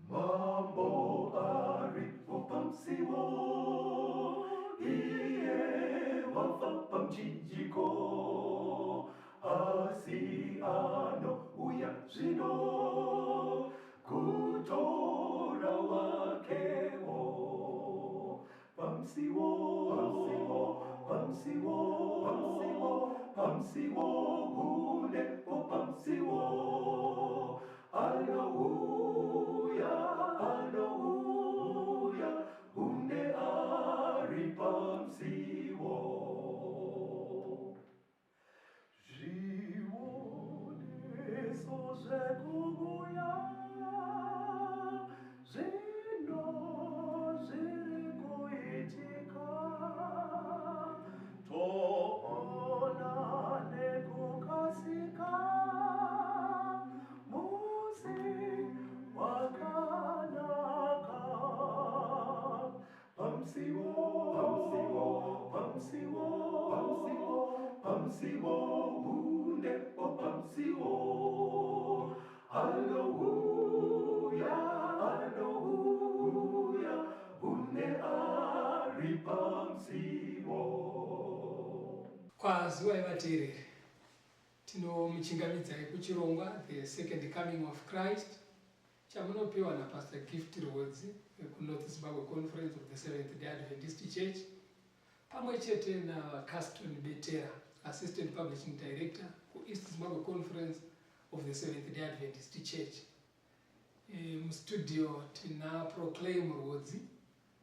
Mambo aripo pamusiwo, iye wafa pamuchinjiko, asi anouya zvino kutora wakewo. Pamusiwo, pamusiwo, pamusiwo, pamusiwo, pamusiwo, hundepo pamusiwo. Anouya, anouya, hunde ari pamusiwo. Zvioneso zvekuuya zvino zviri kuitika, toona nekukasika musi wakanaka. Pamusiwo, pamusiwo, pamusiwo, pamusiwo, pamusiwo, hundepo pamusiwo. Anouya, anouya, hunde ari pamusiwo. Kwaziwai vateereri, tinomuchingamidzai kuchirongwa The Second Coming of Christ chamunopiwa naPastor Gift Rwodzi vekuNorth Zimbabwe Conference of the Seventh Day Adventist Church pamwe chete naVaCaston Betera, Assistant Publishing Director kuEast Zimbabwe Conference of the Seventh Day Adventist Church. E, mustudio tina Proclaim Rwodzi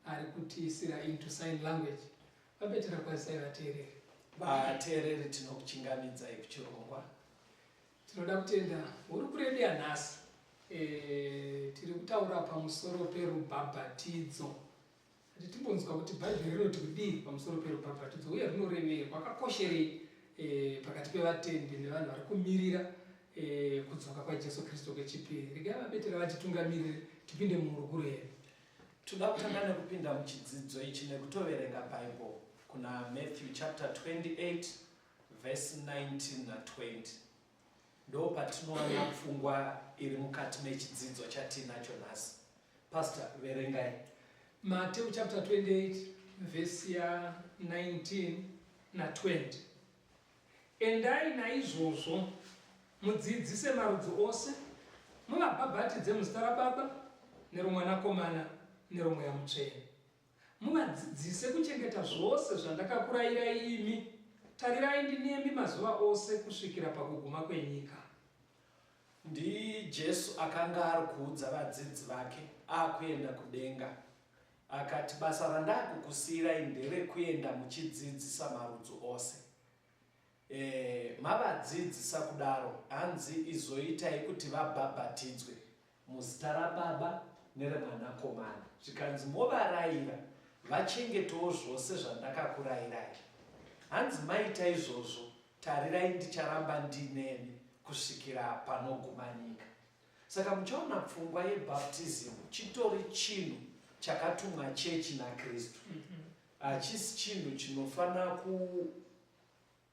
ari kutiisira into sign language. VaBetera, kwazisai vateereri. Vateereri, tinokuchingamidzai kuchirongwa. Tinoda kutenda hurukuro yedu yanhasi. E, tiri kutaura pamusoro perubhabhatidzo. Kuti timbonzwa kuti Bhaibheri rinoti kudii pamusoro perubhabhatidzo uye rinorevei, rwakakosherei e, pakati pevatendi nevanhu vari kumirira e, kudzoka kwaJesu Kristu kwechipiri. Regai VaBetera vatitungamirire tipinde muhurukuro yedu. Toda kutanga nekupinda muchidzidzo ichi nekutoverenga Bible kuna Matthew chapter 28 verse 19 na 20. Ndo patinowana pfungwa iri mukati mechidzidzo chatiinacho nhasi. Pastor, verengai. Matthew chapter 28 verse ya 19 na 20. Endai naizvozvo mudzidzise marudzi ose, muvabhabhatidze muzita raBaba neroMwanakomana neroMweya Mutsvene. Muvadzidzise kuchengeta zvose zvandakakurayirai imi. Tarirai ndinemi mazuva ose kusvikira pakuguma kwenyika. NdiJesu akanga ari kuudza vadzidzi vake akuenda kudenga. Akati, Basa randakukusiyirai nderekuenda muchidzidzisa marudzi ose. E, mavadzidzisa kudaro, hanzi izoitai kuti vabhabhatidzwe muzita raBaba nereMwanakomana. Zvikanzi movarayira vachengetewo zvose zvandakakurayirai. Hanzi maita izvozvo, tarirai ndicharamba ndinemi kusvikira panoguma nyika. Saka muchaona pfungwa yebaptism chitori chinhu chakatumwa chechi naKristu. Hachisi chinhu chinofanira ku,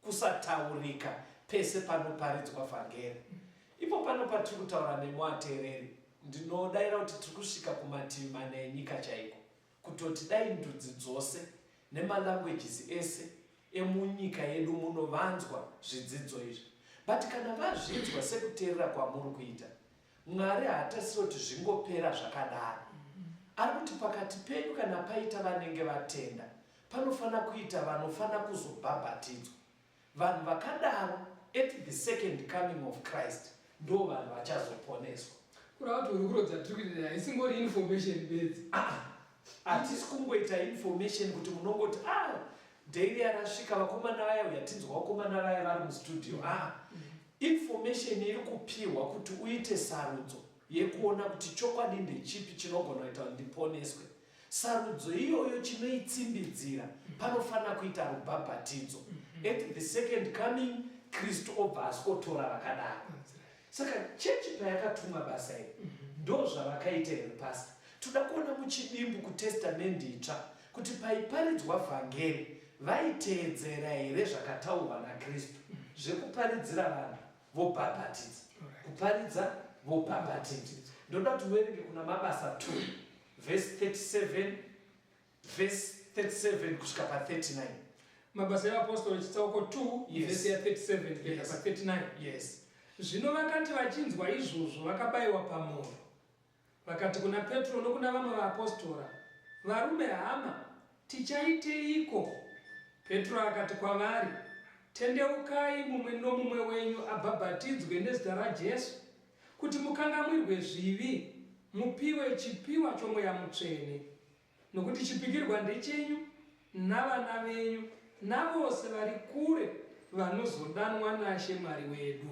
kusataurika pese panoparidzwa vhangeri. Ipo pano patiri kutaura nemuateereri, ndinodaira kuti tiri kusvika kumativi mana enyika chaiko. Kutoti dai ndudzi dzose nemalanguages ese emunyika yedu muno vanzwa zvidzidzo izvi. But kana vazvinzwa sekuteerera kwamuri kuita, Mwari haatarisiri kuti zvingopera zvakadaro. Ari kuti pakati penyu kana paita vanenge vatenda, panofanira kuita vanofanira kuzobhabhatidzwa. Vanhu vakadaro at the second coming of Christ ndo vanhu vachazoponeswa. Kureva kuti hurukuro dzatiri kuita haisingori information bedzi. Ah, hatisi kungoita information kuti munongoti ah, daily yarasvika vakomana vaya uya tinzwa vakomana vaya vari mustudio. Ah, information iri kupiwa kuti uite sarudzo yekuona kuti chokwadi ndechipi chinogona kuita kuti ndiponeswe. Sarudzo iyoyo chinoitsimbidzira panofanira kuita rubhabhatidzo. At the second coming, Kristu obva asikotora vakadaro. Saka chechi payakatumwa basa iri, ndo zvavakaita here pastor? Toda kuona muchidimbu kuTestamendi Itsva kuti paiparidzwa vhangeri vaiteedzera here zvakataurwa naKristu zvekuparidzira vanhu vobhabhatidza, kuparidza vobhabhatidza. Ndoda kuti uverenge kuna Mabasa 2 vhesi 37, vhesi 37 kusvika pa39. Mabasa evapostori chitsauko 2, vhesi ya37 kuenda pa39. Yes. Zvino vakati vachinzwa izvozvo, vakabayiwa pamwoyo, vakati kuna Petro nokuna vamwe vaapostora, Varume hama, tichaiteiko? Petro akati kwavari, Tendeukai, mumwe nomumwe wenyu abhabhatidzwe nezita raJesu, kuti mukangamwirwe zvivi, mupiwe chipiwa choMweya Mutsvene. Nokuti chipikirwa ndechenyu, navana venyu, navose vari kure vanozodanwa naShe Mwari wedu.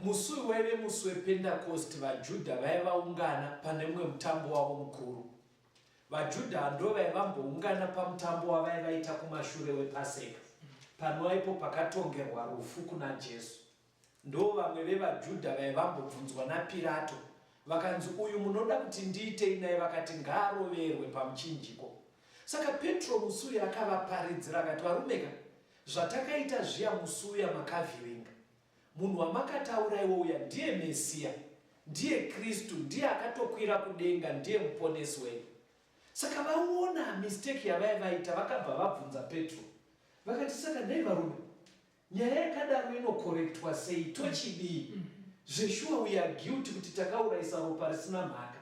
Musi uyu waive musi wePendakosti, vaJudha vaiva vaungana pane mumwe mutambo wavo mukuru. VaJudha ndovaiva vamboungana pamutambo wavaivaita kumashure wePaseka, panova ipo pakatongerwa rufu kuna Jesu. Ndo vamwe vevaJudha vaivambobvunzwa naPirato, vakanzi, "Uyu munoda kuti ndiitei naye?" Vakati, "Ngaaroverwe pamuchinjiko." Saka Petro musi uyu akavaparidzira akati, "Varumeka, zvatakaita zviya musi uya makavhiringa. Munhu wamakataura uya ndiye Mesiya, ndiye Kristu, ndiye akatokwira kudenga, ndiye muponesi wedu." Saka vaona mistake yavaivaita, vakabva vabvunza Petro, vakati, "Saka nhai varume, nyaya yakadaro inocorrectwa sei? Tochidii? Zveshuwa we are guilty kuti takaurayisa ropa risina mhaka.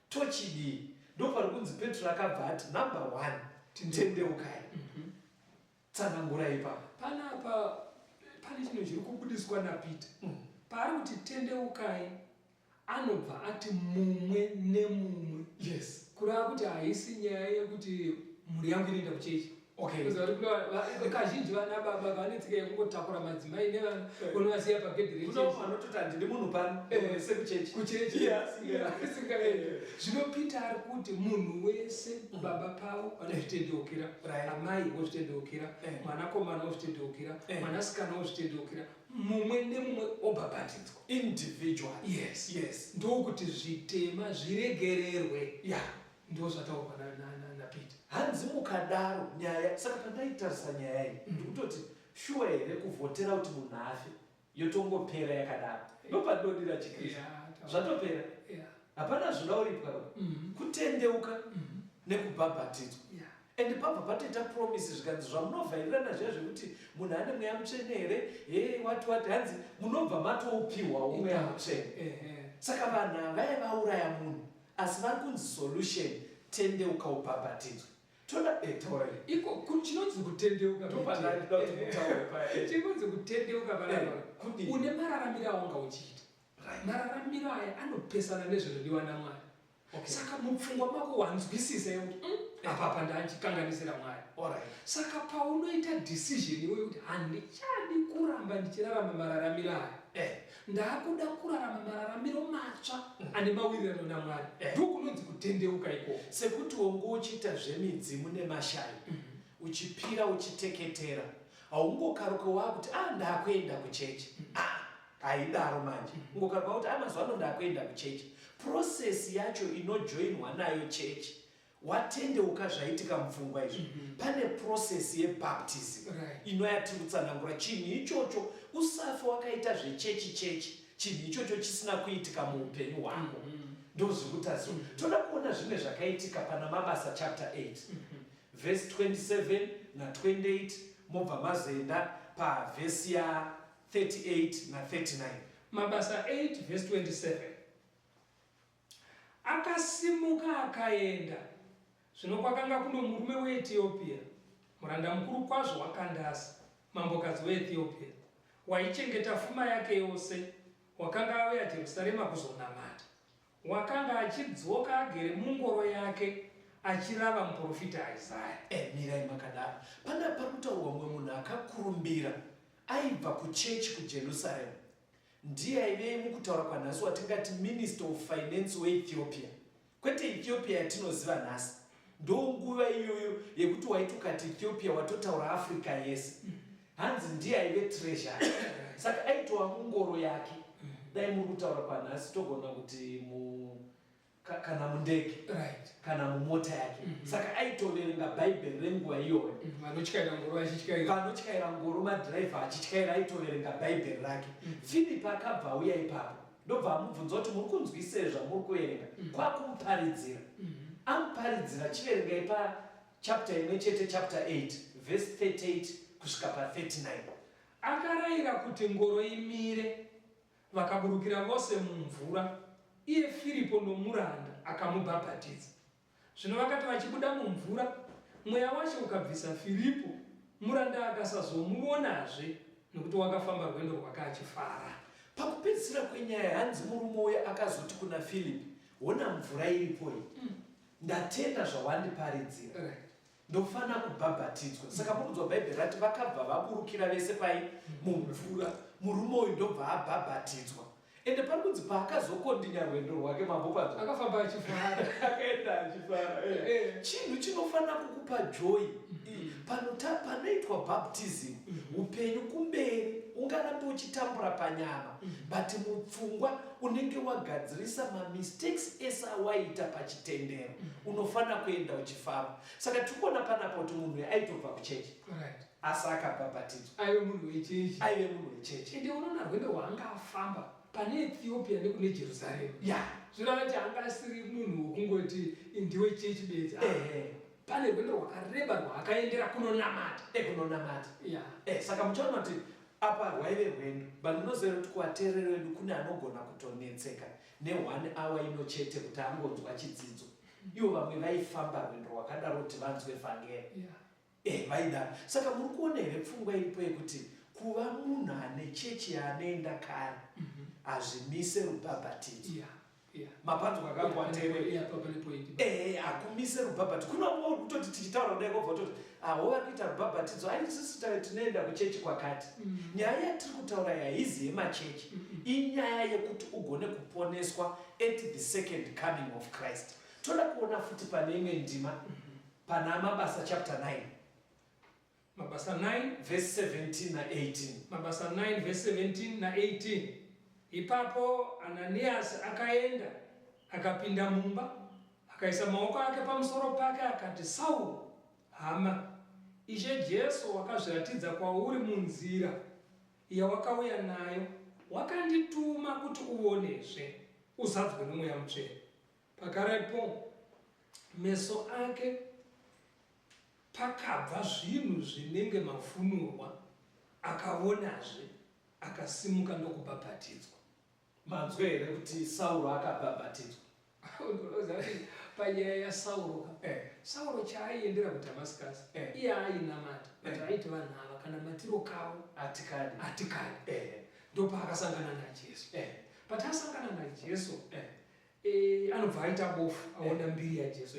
Tochidii?" Ndopari kunzi Petro akabva ati, "Number one, tendeukai." Tsanangurai ipapo. Panapa pane chinhu chiri kubudiswa naPeter. Paari kuti tendeukai, anobva ati mumwe nemumwe. Kureva kuti haisi nyaya yekuti mhuri yangu inoenda kuchechi. Kuziva kuti kazhinji vana baba vane tsika yekungotakura madzimai nevana, unovasiya pagedhi Kuno rechechi. Vanototi, "Handidi munhu pano." Sekuchechi. Kuchechi. Isingaendi. Zvino Peter ari kuti munhu wese, baba pavo vanozvitendeukira, amai vozvitendeukira, mwanakomana wozvitendeukira, mwanasikana wozvitendeukira, mumwe nemumwe obhabhatidzwa. Individual. Yes. Ndokuti zvitema zviregererwe. Ndo zvataurwa naPeter. Hanzi mukadaro nyaya. Saka pandaitarisa nyaya iyi, ndikutoti, shuwa here kuvhotera kuti munhu afe, yotongopera yakadaro? Ndopandinodira chiKristu. Zvatopera. Hapana zvoda uripwa. Kutendeuka nekubhabhatidzwa. And pabva patoita promise, zvikanzi zvamunovhairirana zviya zvekuti munhu ane Mweya Mutsvene here, he wati wati, hanzi munobva matoupiwawo Mweya Mutsvene. Saka vanhu ava vaivauraya munhu, asi vari kunzi solution, tendeuka ubhabhatidzwe. Toda taura. Iko chinonzi kutendeuka. Ndopandandida kuti mutaure paya. Chinonzi kutendeuka panapa, Kudii? une mararamiro aunga uchiita. Mararamiro aya anopesana nezvinodiwa naMwari. Saka mupfungwa mako wanzwisisa yekuti, apa apa ndanchikanganisira Mwari." Saka paunoita decision iwe yekuti handichadi kuramba ndichirarama mararamiro aya, ndaakuda kurarama mararamiro matsva ane mawirirano naMwari, ndokunonzi kutendeuka ikoko. Sekuti wonge uchiita zvemidzimu nemashayi, uchipira, uchiteketera, haungokaruka waakuti, "A, ndakuenda kuchechi." Ah, haidaro manje. Ungokaruka kuti, "A, mazuva ano ndakuenda kuchechi." Process yacho inojoinwa nayo chechi, watendeuka, zvaitika mupfungwa izvo, pane process yebaptism inoyatiri kutsanangura. Chinhu ichocho usafa wakaita zvechechi chechi chinhu ichocho chisina kuitika muupenyu hwako. Ndozvekutariswa. Toda kuona zvimwe zvakaitika pana Mabasa chapter 8 vhesi 27 na28, mobva mazoenda pavhesi ya38 na39. Mabasa 8 vhesi 27: Akasimuka akaenda. Zvino kwakanga kuno murume weEtiopia, muranda mukuru kwazvo waKandasi, mambokadzi weEtiopia, waichengeta fuma yake yose, wakanga auya Jerusarema kuzonamata. Wakanga achidzoka agere mungoro yake, achirava muprofita Isaya. Mirai makadaro. Pana pari kutaurwa mumwe munhu akakurumbira aibva kuchechi kuJerusarema. Ndiye aive, mukutaura kwanhasi watingati minister of finance weEthiopia. Kwete Ethiopia yatinoziva nhasi. Ndo nguva iyoyo yekuti waiti ukati Ethiopia, watotaura Africa yese. Hanzi ndiye aive treasury. Saka aitova mungoro yake. Dai muri kutaura kwanhasi, togona kuti kana mundege, kana mumota yake. Saka aitoverenga Bhaibheri renguva iyoyo. Vanotyaira ngoro vachityaira. Vanotyaira ngoro, madhiraivha achityaira, aitoverenga Bhaibheri rake. Filipi akabva auya ipapo. Ndobva amubvunza kuti muri kunzwisei zvamuri kuverenga. Kwakumuparidzira. Amuparidzira, chiverengai pachapter imwe chete, chapter 8 verse 38 kusvika pa39. Akarayira kuti ngoro imire, vakaburukira vose mumvura, iye Firipo nomuranda akamubhabhatidza. Zvino vakati vachibuda mumvura, Mweya waShe ukabvisa Firipo, muranda akasazomuvonazve, nokuti wakafamba rwendo rwake achifara. Pakupedzisira kwenyaya hanzi murume uya akazoti kuna Filipi, Hona mvura iripo iyi. Ndatenda zvawandiparidzira. Ndofana kubhabhatidzwa. Saka munonzwa Bhaibheri rati vakabva vaburukira vese pai mumvura. Murume uyu ndobva abhabhatidzwa. Ende pari kunzi paakazokondinya rwendo rwake mambo panzwa. Akafamba achifara. Akaenda achifara. Chinhu chinofanira kukupa joy. Panota panoitwa baptism, upenyu kumberi ungarambe uchitambura panyama, but mupfungwa unenge wagadzirisa mamistakes ese awaita pachitendero. Unofanira kuenda uchifamba. Saka tiri kuona panapa kuti munhu uyu aitobva kuchechi. Asi akabhabhatidzwa. Aive munhu wechechi. Aive munhu wechechi. Ende unoona rwendo rwaanga afamba pane Ethiopia nekune Jerusarema. Zvinoreva kuti anga asiri munhu wokungoti ndiwe chechi bedzi. Pane rwendo rwakareba rwaakaendera kunonamata. Kunonamata. Saka muchaona kuti apa rwaive rwendo. But munoziva kuti kuvateereri vedu kune anogona kutonetseka ne1 hour ino chete kuti angonzwa chidzidzo. Ivo vamwe vaifamba rwendo rwakadaro kuti vanzwe vhangeri. Vaidaro. Saka muri kuona here pfungwa iripo yekuti kuva munhu ane chechi yaanoenda kare hazvimise rubhabhatidzo. Mapanzwa akakuateerera. Hakumise rubhabhatidzo. Kuna vamwe vari kutoti tichitaura kudai kwobva kutoti aho vari kuita rubhabhatidzo, ai isusu tinoenda kuchechi kwakati. Nyaya yatiri kutaura haizi yemachechi. Inyaya yekuti ugone kuponeswa at the second coming of Christ. Toda kuona futi pane imwe ndima pana Mabasa chapter 9. Mabasa 9 verse 17 na 18. Mabasa 9 verse 17 na 18. Ipapo Ananiasi akaenda akapinda mumba, akaisa maoko ake pamusoro pake akati, Sauro, hama, Ishe Jesu wakazviratidza kwauri munzira yawakauya nayo, wakandituma kuti uvonezve, uzadzwe noMweya Mutsvene. Pakarepo meso ake pakabva zvinhu zvinenge mafunurwa, akavonazve, akasimuka ndokubhabhatidzwa. Manzwa here kuti Sauro akabhabhatidzwa? Unoziva kuti panyaya yaSauro ka, Sauro chaaiendera kuDhamascus, iye ainamata, but aiti vanhu ava kana matiro kavo Atikadi. atikadi. Ndopaakasangana naJesu. But asangana naJesu, anobva aita bofu, aona mbiri yaJesu.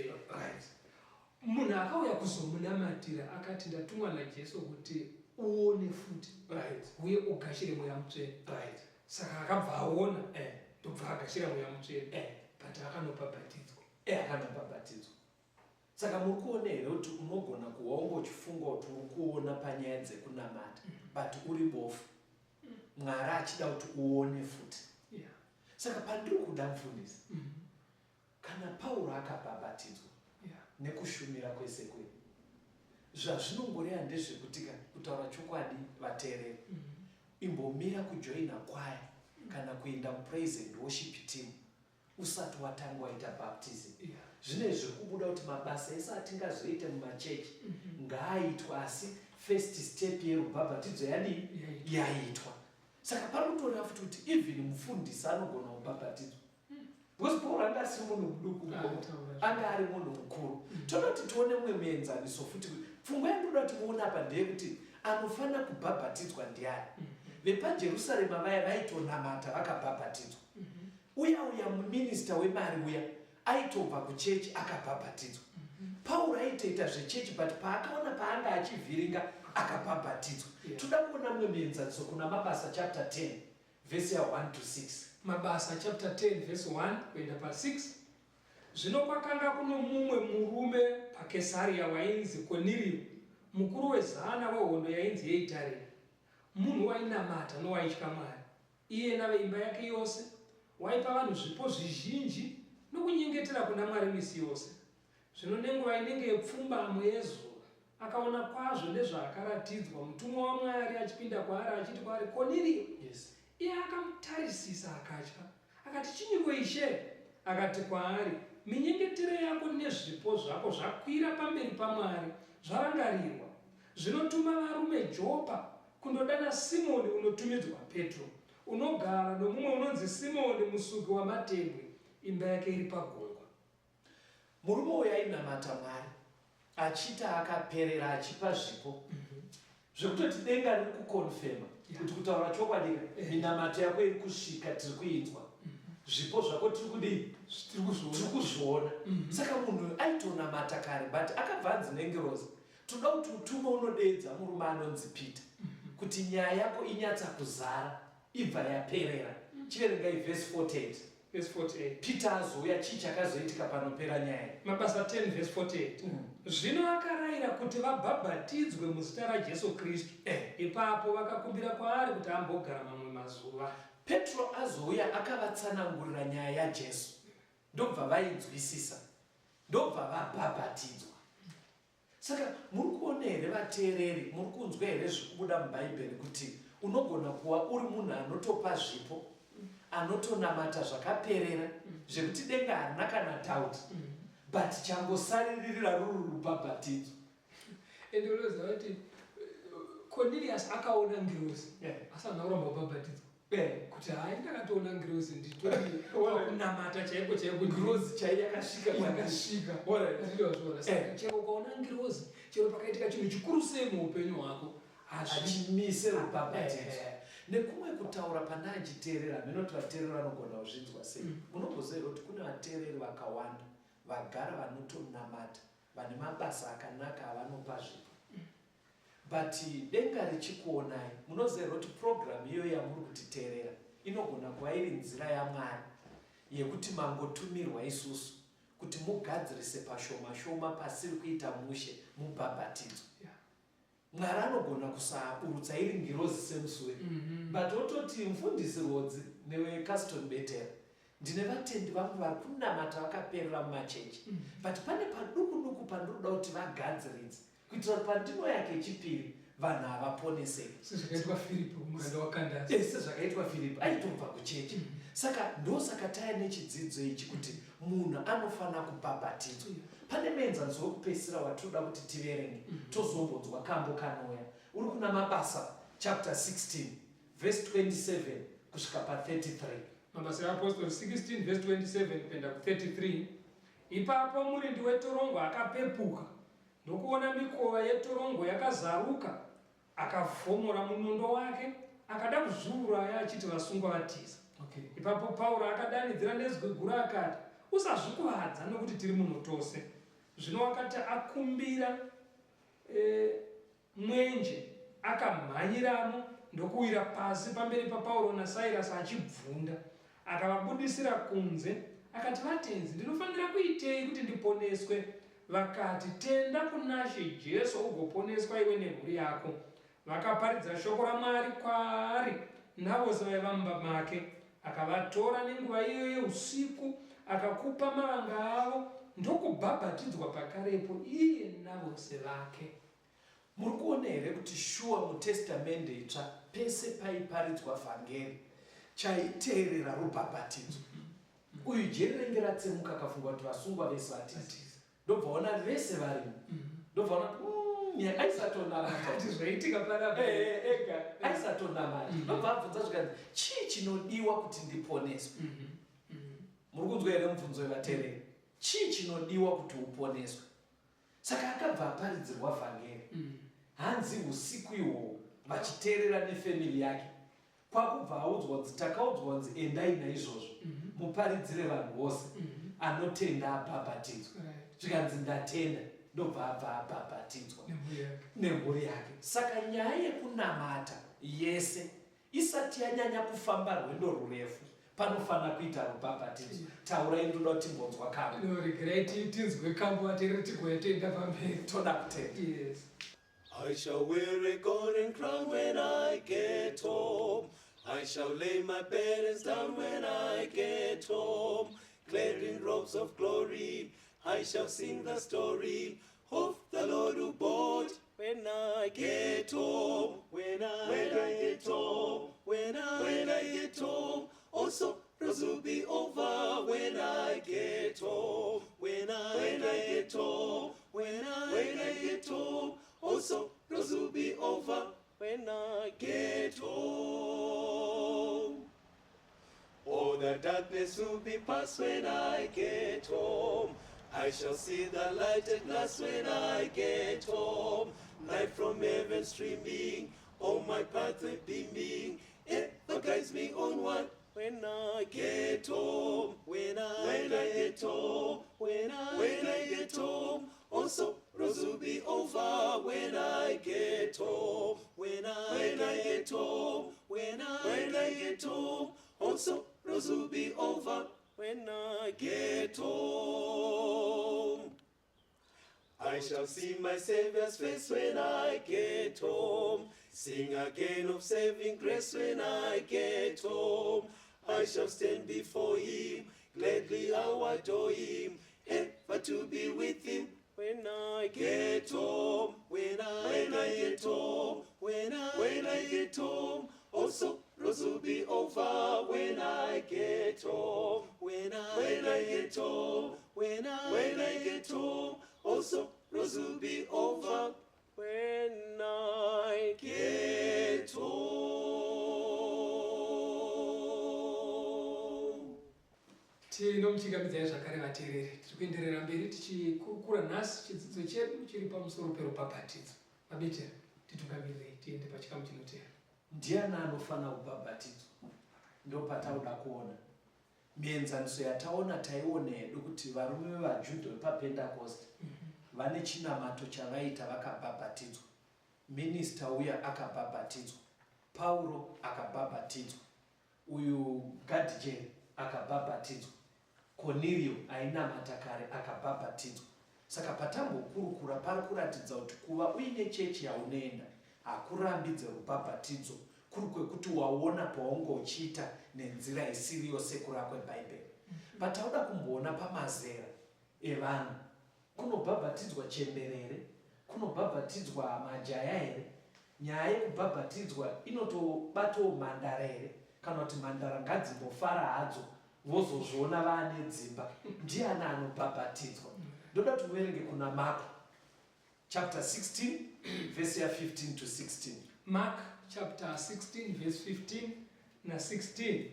Munhu akauya kuzomunamatira akati ndatumwa naJesu kuti uone futi. Uye ugashire Mweya Mutsvene. Saka akabva aona, ndobva agashira Mweya Mutsvene. But akanobhabhatidzwa. Akanobhabhatidzwa. Saka muri kuona here kuti unogona kuva ungochifunga kuti uri kuona panyaya dzekunamata, but uri bofu. Mwari achida kuti uone futi. Saka pandiri kuda mufundisi, kana Pauro akabhabhatidzwa nekushumira kwese kwedu, zvazvinongoreva ndezvekuti kutaura chokwadi vateereri, imbomira kujoina kwaya kana kuenda mupraise and worship team usati watanga waita baptism. Zvine zviri kubuda kuti mabasa ese atingazoite mumachechi ngaaitwe, asi first step yerubhabhatidzo yadii? Yaitwa. Saka pari kutoreva futi kuti even mufundisi anogona kubhabhatidzwa. Because Paul anga asiri munhu muduku, anga ari munhu mukuru. Toda kuti tione mumwe muenzaniso futi. Pfungwa yandinoda kuti muone apa ndeyekuti anofanira kubhabhatidzwa ndiani. VepaJerusarema vaya vaitonamata vakabhabhatidzwa. Uya uya muminista wemari uya aitobva kuchechi akabhabhatidzwa. Pauro aitoita zvechechi, but paakaona paanga achivhiringa akabhabhatidzwa. Toda kuona mumwe muenzaniso kuna Mabasa chapter 10 verse ya 1 to 6. Mabasa chapter 10 verse 1 kuenda pa6. Zvino kwakanga kuno mumwe murume paKesaria wainzi Konirio, mukuru wezana wehondo yainzi yeItaria, munhu wainamata nowaitya Mwari. Iye naveimba yake yose waipa vanhu zvipo zvizhinji nokunyengetera kuna Mwari misi yose. Zvino nenguva inenge yepfumbamwe yezuva akaona kwazvo nezvaakaratidzwa, mutumwa waMwari achipinda kwaari achiti kwaari, Konirio! Iye akamutarisisa akatya. Akati, Chinyiko, Ishe? Akati kwaari, Minyengetero yako nezvipo zvako zvakwira pamberi paMwari, zvarangarirwa. Zvino tuma varume Jopa kundodana Simoni unotumidzwa Petro, unogara nomumwe unonzi Simoni musuki wamatebwe, imba yake iri pagungwa. Murume uyu ainamata Mwari achiita akaperera achipa zvipo zvekutoti denga riri kuconfirma kuti kutaura chokwadi minamato yako iri kusvika, tiri kuinzwa, zvipo zvako tiri kudii? Tiri kuzviona. Tiri kuzviona. Saka munhu uyu aitonamata kare, but akabva anzi nengirozi, toda kuti utume unodeedza murume anonzi Peter kuti nyaya yako inyatsa kuzara, ibva yaperera. Chiverengai vhesi 48. Vhesi 48. Peter azouya, chii chakazoitika panopera nyaya? Mabasa 10 vhesi 48. Zvino akarayira kuti vabhabhatidzwe muzita raJesu Kristu. Ipapo vakakumbira kwaari kuti ambogara mamwe mazuva. Petro azouya akavatsanangurira nyaya yaJesu, ndobva vainzwisisa, ndobva vabhabhatidzwa. Saka muri kuona here vateereri, muri kunzwa here zviri kubuda muBhaibheri kuti unogona kuva uri munhu anotopa zvipo, anotonamata zvakaperera zvekuti denga harina kana doubt, but changosaririra ruri rubhabhatidzo. Ende unoziva kuti Cornelius akaona ngirozi asi haana kuramba kubhabhatidzwa. Kuti hai, ndakatoona ngirozi, nditori kunamata chaiko chaiko. Ngirozi chai yakasvika. Yakasvika. Ndozviona. Saka chero ukaona ngirozi, chero pakaitika chinhu chikuru sei muupenyu hwako, hachimise rubhabhatidzo. Nekumwe kutaura, pana achiteerera, minoti vateereri vanogona kuzvinzwa sei? Munomboziva here kuti kune vateereri vakawanda vagara vanotonamata, vane mabasa akanaka avanopa zvipo, but denga richikuonai? Munoziva here kuti purogiramu iyoyo yamuri kutiteerera inogona kuva iri nzira yaMwari yekuti mangotumirwa isusu kuti mugadzirise pashoma shoma pasiri kuita mushe, mubhabhatidzo? Mwari anogona kusaburutsa iri ngirozi semusuri, but ototi, "Mufundisi Rwodzi neweCaston Betera, ndine vatendi vangu vari kunamata vakaperera mumachechi, but pane paduku duku pandinoda kuti vagadziridze kuitira kuti pandinouya kechipiri vanhu havaponeseki." Sezvakaitwa Firipi kumuranda waKandasi. Sezvakaitwa Firipi, aitobva kuchechi. Saka ndosaka taya nechidzidzo ichi kuti munhu anofanira kubhabhatidzwa. Pane muenzaniso wekupedzisira watinoda kuti tiverenge, tozombonzwa kambo kanouya. Uri kuna Mabasa chapter 16 verse 27 kusvika pa33. Mabasa eApostori 16 verse 27 kuenda ku33. Ipapo murindi wetorongo akapepuka, ndokuona mikova yetorongo yakazaruka, akavhomora munondo wake, akada kuzviuraya, achiti vasungwa vatiza. Ipapo Pauro akadanidzira nezwi guru akati, "Usazvikuvadza, nokuti tiri muno tose." Zvino wakati akumbira mwenje, akamhanyiramo, ndokuwira pasi pamberi paPauro naSairasi achibvunda. Akavabudisira kunze, akati, "Vatenzi, ndinofanira kuitei kuti ndiponeswe?" Vakati, "Tenda kunaShe Jesu, ugoponeswa iwe nemhuri yako." Vakaparidza shoko raMwari kwaari navose vaiva mumba make. Akavatora nenguva iyoyo yeusiku, akakupa mavanga avo, ndokubhabhatidzwa pakarepo, iye navose vake. Muri kuona here kuti shuwa muTestamende Itsva pese paiparidzwa vhangeri chaiteerera rubhabhatidzo? Uyu jeri renge ratsemuka, akafunga kuti vasungwa vese vatiza, ndobva ona vese varimo, ndobva ona kuti aisatonamata. Kuti zvaitika panapa. Ega aisatonamata. Ndobva abvunza zvikanzi, "Chii chinodiwa kuti ndiponeswe?" Muri kunzwa here mubvunzo wevateereri? Chii chinodiwa kuti uponeswe? Saka akabva aparidzirwa vhangeri. Hanzi usiku ihwohwo vachiteerera nefamily yake, kwakubva audzwa kunzi, "Takaudzwa kunzi endai naizvozvo, muparidzire vanhu vose, anotenda abhabhatidzwa." Zvikanzi, "Ndatenda." Ndobva abva abhabhatidzwa nemhuri yake. Nemhuri yake. Saka nyaya yekunamata yese isati yanyanya kufamba rwendo rurefu, panofanira kuita rubhabhatidzo. Taurai, ndoda kuti timbonzwa kambo. No, regerai tinzwe kambo, vateereri, tigoya toenda pamberi. Toda kutenda. Yes. I shall wear a golden crown when I get home. I shall lay my burdens down when I get home. Clad in robes of glory, I shall sing the story of the Lord who bought. When I get home, when I get home, when I get home, also. will be over when I get home. When I, when I get home, when I, when I get home, all sorrows will be over when I get home. All the darkness will be past when I get home. I shall see the light at last when I get home. Light from heaven streaming, on my pathway beaming, ever guides me onward. When I get home, when I, when I get home, when I, when I get home, all sorrows will be over when I get home. When I, when I get home, when I, when I get home, all sorrows will be over when I get home. I shall see my Savior's face when I get home. Sing again of saving grace when I get home. I shall stand before him, gladly I will adore him, ever to be with him. When I get home, when I, when I get home, when I, when I get home, all sorrows will be over when I get home. When I, when I get home, when I, when I get home, all sorrows will be over when I get home. Tinomuchingamidzai zvakare vateereri. Tiri kuenderera mberi tichikurukura nhasi chidzidzo chedu chiri pamusoro perubhabhatidzo. Mabetera, titungamirirei tiende pachikamu chinoteera. Ndiani anofanira kubhabhatidzwa? Ndopatauda kuona. Mienzaniso yataona taiona hedu kuti varume vevaJudha vepaPendakosti vane chinamato chavaita vakabhabhatidzwa. Minista uya akabhabhatidzwa. Pauro akabhabhatidzwa. Uyu Gadhijeri akabhabhatidzwa. Konirio ainamata kare akabhabhatidzwa. Saka patambokurukura pari kuratidza kuti kuva uine chechi yaunoenda hakurambidze rubhabhatidzo kuri kwekuti waona paunge uchiita nenzira isiriyo sekura kweBhaibheri. Patauda kumboona pamazera evanhu, kunobhabhatidzwa chembere here? Kunobhabhatidzwa majaya here? Nyaya yekubhabhatidzwa inotobatawo mhandara here? Kana kuti mhandara ngadzimbofara hadzo vozozviona vaane dzimba? Ndiani anobhabhatidzwa? Ndoda kuti uverenge kuna Marko chapter 16 verse ya 15 to 16. Mark chapter 16 verse 15 na 16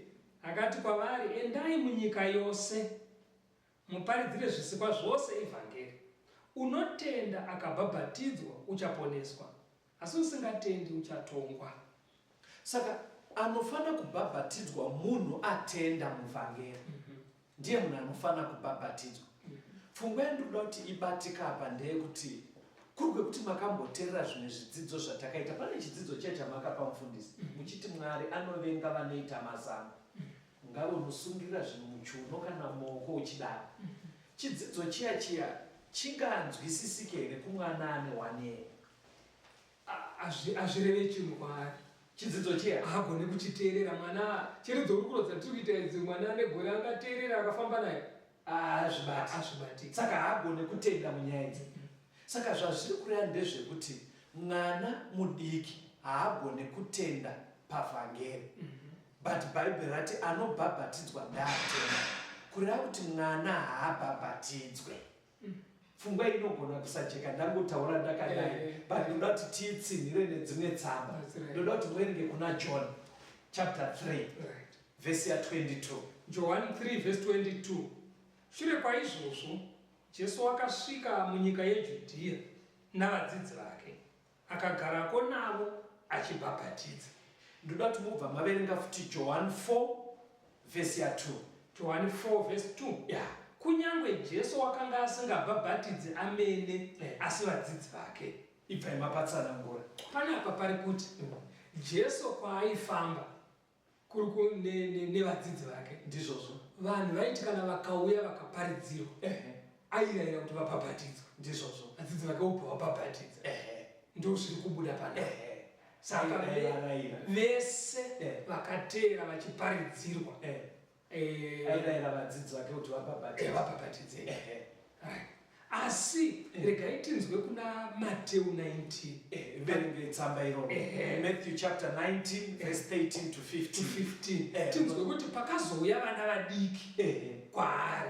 akati kwavari, Endai munyika yose muparidzire zvisikwa zvose ivhangeri. Unotenda akabhabhatidzwa uchaponeswa, asi usingatendi uchatongwa. Saka anofanira kubhabhatidzwa munhu atenda muvhangeri. Ndiye munhu anofanira kubhabhatidzwa. Pfungwa yandinoda kuti ibatika apa ndeyekuti kuri kwekuti makamboteerera zvimwe zvidzidzo zvatakaita. Pane chidzidzo chiya chamakapa mufundisi muchiti Mwari anovenga vanoita mazano. Ungave unosungirira zvinhu muchiuno kana mumaoko uchidaro. Chidzidzo chiya chiya chinganzwisisike here kumwana ane 1 year? Hazvireve chinhu kwaari. Chidzidzo chiya haagone kuchiteerera mwana. Chero dzorukuro dzatiri kuita idzi, mwana ane gore angateerera akafamba naye? Haazvibati. Hazvibatiki. Saka haagone kutenda munyaya idzi. Saka zvazviri kureva ndezvekuti mwana mudiki haagone kutenda pavhangeri, but Bhaibheri rati anobhabhatidzwa ndaatenda, kureva kuti mwana haabhabhatidzwe. Pfungwa inogona kusajeka ndangotaura ndakadai, but ndoda kuti tiitsinhire nedzimwe tsamba. That's right. Ndoda kuti muverenge kuna John chapter 3 vhesi ya22. Johani 3 vhesi 22. Shure kwaizvozvo Jesu akasvika munyika yeJudhiya navadzidzi vake, akagarako navo achibhabhatidza. Ndoda kuti mubva maverenga futi John 4 vhesi ya2. Johani 4 vhesi 2. Kunyange Jesu wakanga asingabhabhatidzi amene, asi vadzidzi vake. Ibvai mapatsanangura. Panapa pari kuti Jesu kwaaifamba kuri nevadzidzi vake, Ndizvozvo. vanhu vaiti kana vakauya vakaparidzirwa, airayira kuti vabhabhatidzwe. Ndizvozvo. Vadzidzi vake vobva vabhabhatidza. Ndo zviri kubuda panapa. Saka Airayira. vese vakateera vachiparidzirwa, Airayira vadzidzi vake kuti vabhabhatidzwe. Vabhabhatidzwe. Right. Asi regai tinzwe kuna Mateu 19. Verenge tsamba iroro. Matthew chapter 19 verse 13 to 15. To 15. Tinzwe kuti pakazouya vana vadiki kwaari,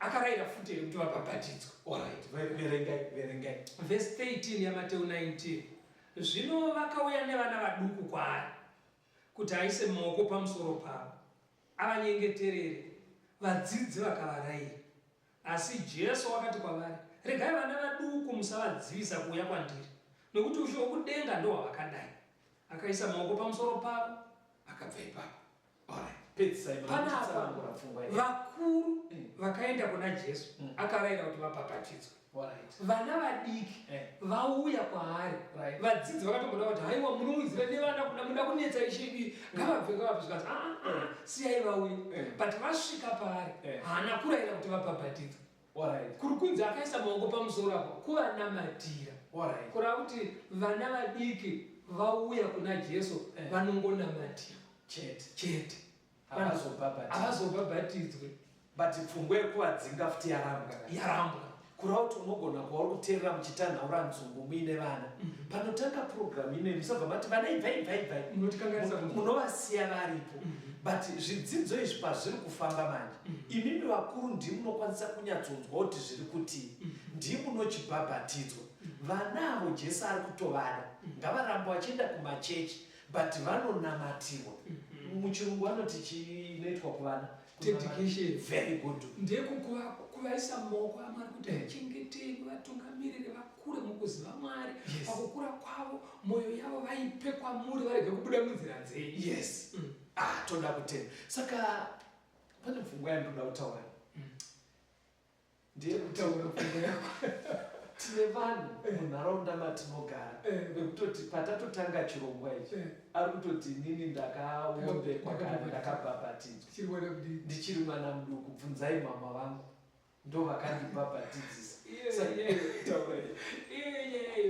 akarayira futi here kuti vabhabhatidzwe? Alright, verengai, verengai. Verse 13 yaMateu 19. Zvino vakauya nevana vaduku kwaari kuti aise maoko pamusoro pavo avanyengeterere. Vadzidzi vakavarayira. Asi Jesu wakati kwavari, Regai vana vaduku, musavadzivisa kuuya kwandiri, nokuti ushe hwokudenga ndohwavakadai. Akaisa maoko pamusoro pavo, akabva ipapo. Alright, pedzisai. Panapa Tsanangura pfungwa iyi. Vakuru vakaenda kuna Jesu, akarayira kuti vabhabhatidzwe. Vana vadiki vauya kwaari. Vadzidzi vakatomboda kuti, "Haiwa, munounzira nevana kuda muda kunetsa Ishe idi, ngavabve, ngavabve." Zvikanzi, "Ah, ah, siyai vauye." But vasvika paari, haana kurayira kuti vabhabhatidzwe. Kuri kunzi akaisa maoko pamusoro apo kuvanamatira. Kureva kuti vana vadiki vauya kuna Jesu, vanongonamatira chete. Chete. Havazobhabhatidzwe. Havazobhabhatidzwe. But pfungwa yekuvadzinga futi yarambwa. Yarambwa. Kureva kuti unogona kuva uri kuteerera muchitanhaura nzungu muine vana. Panotanga purogiramu inoyi, musabva mati, "Vana, ibvai, ibvai, ibvai." Munotikanganisa kunzwa. Munovasiya varipo. But zvidzidzo izvi pazviri kufamba manje, imimi vakuru ndimunokwanisa kunyatsonzwa kuti zviri kutii, ndimunochibhabhatidzwa. Vana avo Jesu ari kutovada, ngavaramba vachienda kumachechi, but vanonamatirwa. Muchirungu vanoti chinoitwa kuvana? Dedication. Very good. Ndekukuvaisa mumaoko aMwari kuti vachengetei, vatungamirire, vakure mukuziva Mwari. Pakukura kwavo, mwoyo yavo vaipe kwamuri, varege kubuda munzira dzenyu. Yes. Ah, toda kutenda. Saka pane pfungwa yandinoda kutaura, ndeyekuti Kutaura pfungwa yako. Tine vanhu munharaunda matinogara vekutoti patatotanga chirongwa ichi, ari kutoti, "Inini ndakaombekwa kare, ndakabhabhatidzwa Chiri mwana mudiki. Ndichiri mwana muduku. Bvunzai mama vangu, ndo vakandibhabhatidzisa." Iye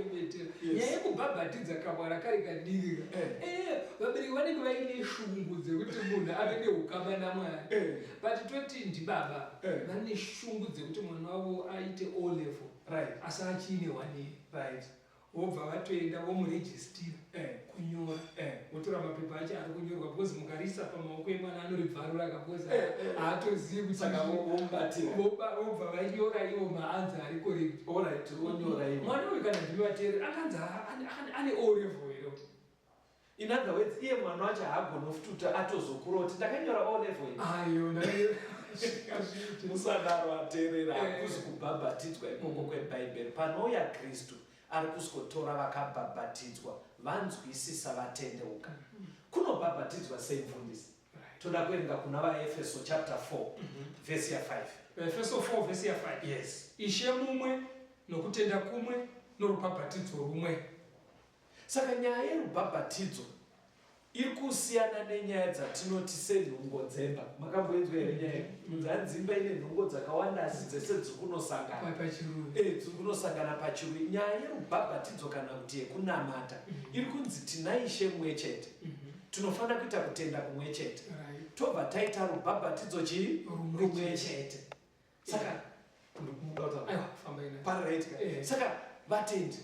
betera. Nyaya yekubhabhatidza kamwana kari kadiki, vabereki vanenge vaine shungu dzekuti munhu ave neukama naMwari. But toti ndibaba vane shungu dzekuti mwana wavo aite O level, asi achiine 1 year. Vobva vatoenda vomurejistira kunyora, votora mapepa acho ari kunyorwa, because mukarisa pamaoko emwana anoribvarura, because haatozivi kuti Saka vomubatira. Vobva vanyora ivo maanswer ari correct. Alright, vonyora ivo. Mwana uyu, kana ndimivateereri, akanzi ane O level here? In other words, iye mwana wacho haagoni futi kuti atozokura kuti, "Ndakanyora O level iyi." Ayo, ndakazviite. Musadaro, ateerera. Hakuzi kubhabhatidzwa ikoko kwebhaibheri. Panouya Kristu, ari kusikotora vakabhabhatidzwa, vanzwisisa, vatendeuka. Kunobhabhatidzwa sei, mufundisi? Toda kuerenga kuna VaEfeso chapter 4 vhesi ya5. Efeso 4 vhesi ya5. Yes. Ishe mumwe, nokutenda kumwe, norubhabhatidzo rumwe. Saka nyaya yerubhabhatidzo iri kusiyana nenyaya dzatinoti senhungo dzemba. Makamboinzwa here nyaya kunzi imba ine nhungo dzakawanda, asi dzese dziri kunosangana Pachirungu. Dziri kunosangana pachirungu. Nyaya yerubhabhatidzo kana kuti yekunamata iri kunzi tina Ishe mumwe chete, tinofanira kuita kutenda kumwe chete, tobva taita rubhabhatidzo chii? Rumwe. Rumwe chete. Saka ndikumuda kutaura. Aiwa, fambai nayo. Paraitika. Saka vatendi,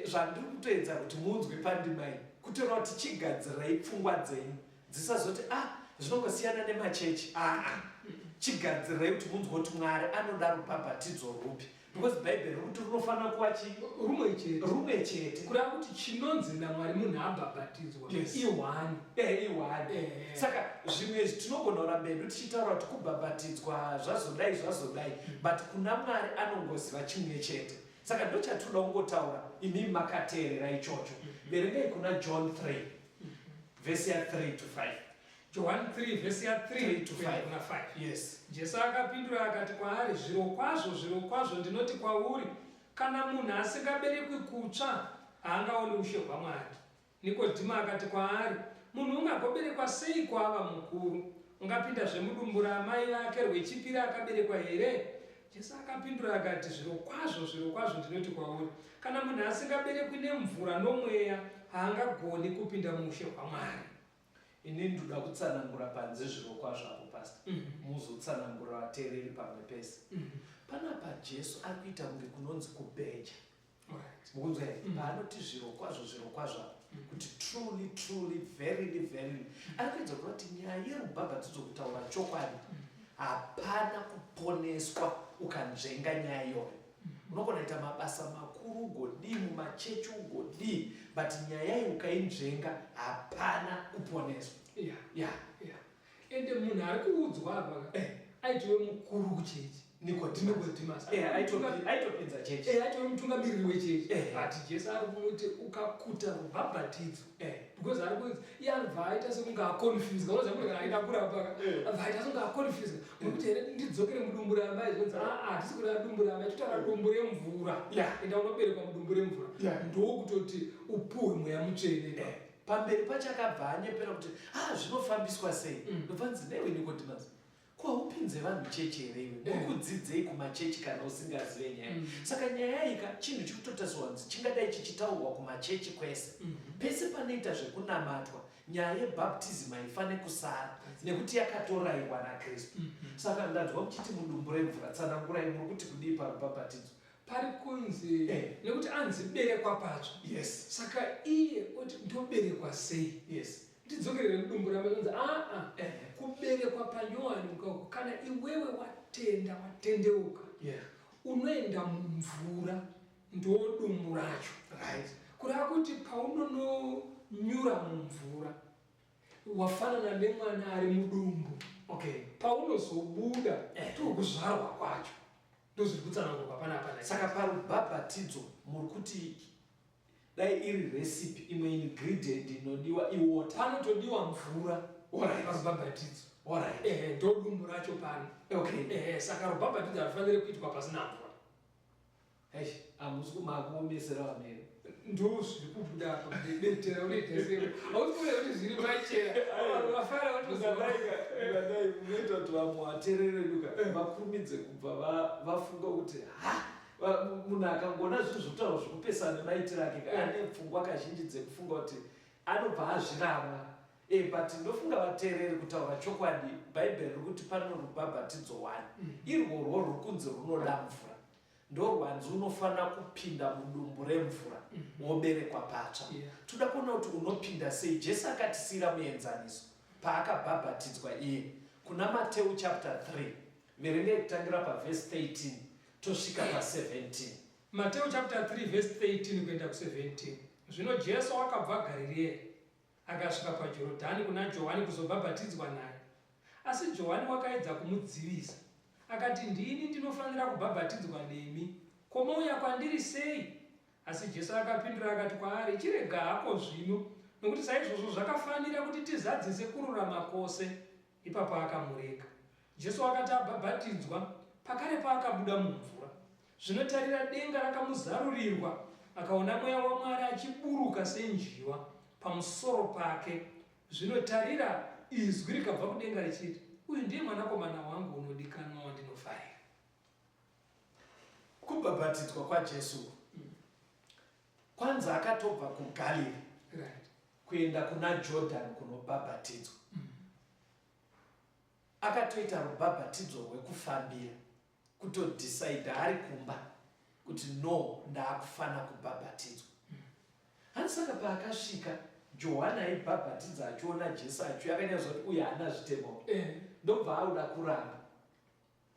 zvandiri kutoedza kuti munzwe pandima iyi, kutora kuti chigadzirai pfungwa dzenyu dzisazoti, "Ah, zvinongosiyana nemachechi." Aa, chigadzirai kuti munzwe kuti Mwari anoda rubhabhatidzo rupi, because Bhaibheri riri kuti runofanira kuva chi Rumwe chete. Rumwe chete. Kureva kuti chinonzi naMwari munhu abhabhatidzwa i1. I1. Saka zvimwe izvi tinogona kuramba hedu tichitaura kuti kubhabhatidzwa zvazodai, zvazodai, but kuna Mwari anongoziva chimwe chete. Saka ndo chatinoda kungotaura, imimi makateerera ichocho. Verengai kuna John 3 vhesi ya3 to 5. John 3 vhesi ya3 3 to kuenda 5. kuna 5. Yes. Jesu akapindura akati kwaari, "Zviro kwazvo, zviro kwazvo, ndinoti kwauri, kana munhu asingaberekwi kutsva, haangaoni ushe hwaMwari." Nikodhimo akati kwaari, "Munhu ungagoberekwa sei kwaava mukuru? Ungapindazve mudumbu raamai vake rwechipiri akaberekwa here?" Jesu akapindura akati, "Zviro kwazvo, zviro kwazvo, ndinoti kwauri, kana munhu asingaberekwi nemvura nomweya, haangagoni kupinda muushe hwaMwari." Inini ndoda kutsanangura panze "zviro kwazvo" apo, pastor. Muzotsanangura vateereri pamwe pese. Panapa Jesu ari kuita kunge kunonzi kubheja. Mukunzwa here? Paanoti zviro kwazvo, zviro kwazvo apa, kuti truly, truly, verily, verily, ari kuedza kureva kuti nyaya yerubhabhatidzo, kutaura chokwadi, hapana kuponeswa ukanzvenga nyaya iyoyo. Unogona kuita mabasa makuru, ugodii mumachechi, ugodii, but nyaya iyi ukainzvenga hapana kuponeswa. Yeah, ende munhu ari kuudzwa apa aitove mukuru kuchechi. Nicodemus. Aitopinza chechi. Aitove mutungamiriri wechechi. But Jesu ari kumuti ukakuta rubhabhatidzo, because ari kunzi iye anobva aita sekunge aconfused. Unoziva kuti kana aida kurapa, abva aita sekunge aconfused, murikuti here ndidzokere mudumbu ramai? Zvonzi aa, hatisi kureva dumbu ramai, totaura dumbu remvura. Enda unoberekwa mudumbu remvura, ndokutoti upuhwe Mweya Mutsvene. Pamberi pacho akabva anyepera kuti a zvinofambiswa sei? Ndobvanzi newe Nicodemus, kwaupinze vanhu chechi here iwe? Muri kudzidzei kumachechi kana usingazive nyaya? Saka nyaya ika chinhu chiri kutotariswa kunzi chingadai chichitaurwa kumachechi kwese. Pese panoita zvekunamatwa, nyaya yebaptism haifane kusara, nekuti yakatorayirwa naKristu. Saka ndanzwa muchiti mudumbu remvura. Tsanangurai, muri kuti kudii parubhabhatidzo? Pari kunzi nekuti anzi berekwa patsva, saka iye oti ndoberekwa sei? Ndidzokerere mudumbu ramai? Kunzi aa, kuberekwa panyowani ukako, kana iwewe watenda, watendeuka, unoenda mumvura, ndo dumbu racho. Kureva kuti paunononyura mumvura, wafanana nemwana ari mudumbu. Paunozobuda, tokuzvarwa kwacho, ndozviri kutsanangurwa panapa. Saka parubhabhatidzo muri kuti dai iri recipe, imwe ingredient inodiwa iwater? Panotodiwa mvura parubhabhatidzo. Ehe, ndo dumbu racho pano. Ehe, saka rubhabhatidzo harufaniri kuitwa pasina mvura. Eish, hamusi kumakuomesera vamene. Ndo zviri kubuda apa. Betera unoita sei? Hausi kuona kuti zviri pachena? Vanhu vafara vatoziva. Ungadai unoita kuti vamwe vateerere duka vakurumidze kubva vafunga kuti ha, munhu akangoona zvinhu zvekutaura zvekupesana nemaitiro ake, ane pfungwa kazhinji dzekufunga kuti anobva azviramwa. But ndofunga vateereri, kutaura chokwadi, Bhaibheri riri kuti pano rubhabhatidzo 1, irworwo ruri kunzi runoda mvura, ndorwanzi unofanira kupinda mudumbu remvura, woberekwa patsva. Toda kuona kuti unopinda sei. Jesu akatisiyira muenzaniso paakabhabhatidzwa iye. Kuna Mateu chapter 3, verengei kutangira pavhesi 13 tosvika pa17. Mateu chapter 3 verse 13 kuenda ku17. Zvino Jesu wakabva Garireya, akasvika paJorodhani kuna Johani kuzobhabhatidzwa naye. Asi Johani wakaedza kumudzivisa, akati, "Ndini ndinofanira kubhabhatidzwa nemi, ko mouya kwandiri sei?" Asi Jesu akapindura akati kwaari, "Chirega hako zvino, nokuti saizvozvo zvakafanira kuti tizadzise kururama kwose." Ipapo akamurega. Jesu akati abhabhatidzwa, pakarepo akabuda mumvura. Zvino tarira, denga rakamuzarurirwa, akaona Mweya waMwari achiburuka senjiva pamusoro pake. Zvino tarira, izwi rikabva kudenga richiti, "Uyu ndiye Mwanakomana wangu unodikanwa wandinofarira." Kubhabhatidzwa kwaJesu kwanzi akatobva kuGalili kuenda kuna Jordan kunobhabhatidzwa. Akatoita rubhabhatidzo rwekufambira, kutodhisaidha ari kumba kuti no, ndaakufana kubhabhatidzwa. Hanzi saka paakasvika, Johani aibhabhatidza achiona Jesu achiuya, akanyatsoziva kuti uyu haana zvitemo, ndobva auda kuramba.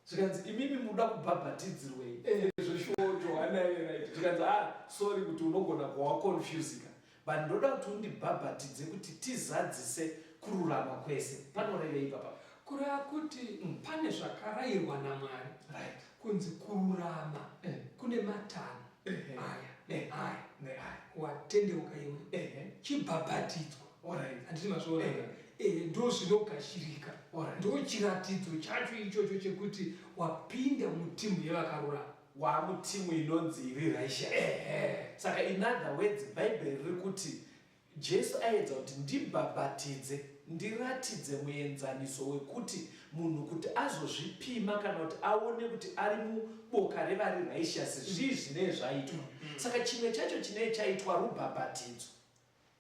Zvikanzi, "Imimi muda kubhabhatidzirwei?" Zveshuwo Johani aive right. Zvikanzi, "Ah, sorry kuti unogona kuwaconfusika, but ndoda kuti undibhabhatidze kuti tizadzise kururama kwese." Panorevei papa? Kureva kuti pane zvakarayirwa naMwari, kunzi kururama kune matanho aya neaya. Neaya. Watendeuka iwe, chibhabhatidzwa. Handiti mazviona? Ndo zvinogashirika. Ndo chiratidzo chacho ichocho chekuti wapinda mutimu yevakarurama. Wamutimu inonzi iri righteous. Saka in other words, Bhaibheri riri kuti Jesu aedza kuti ndibhabhatidze, ndiratidze muenzaniso wekuti munhu kuti azozvipima kana kuti aone kuti ari muboka revari righteous, zvii zvinee zvaitwa. Saka chimwe chacho chinee chaitwa rubhabhatidzo.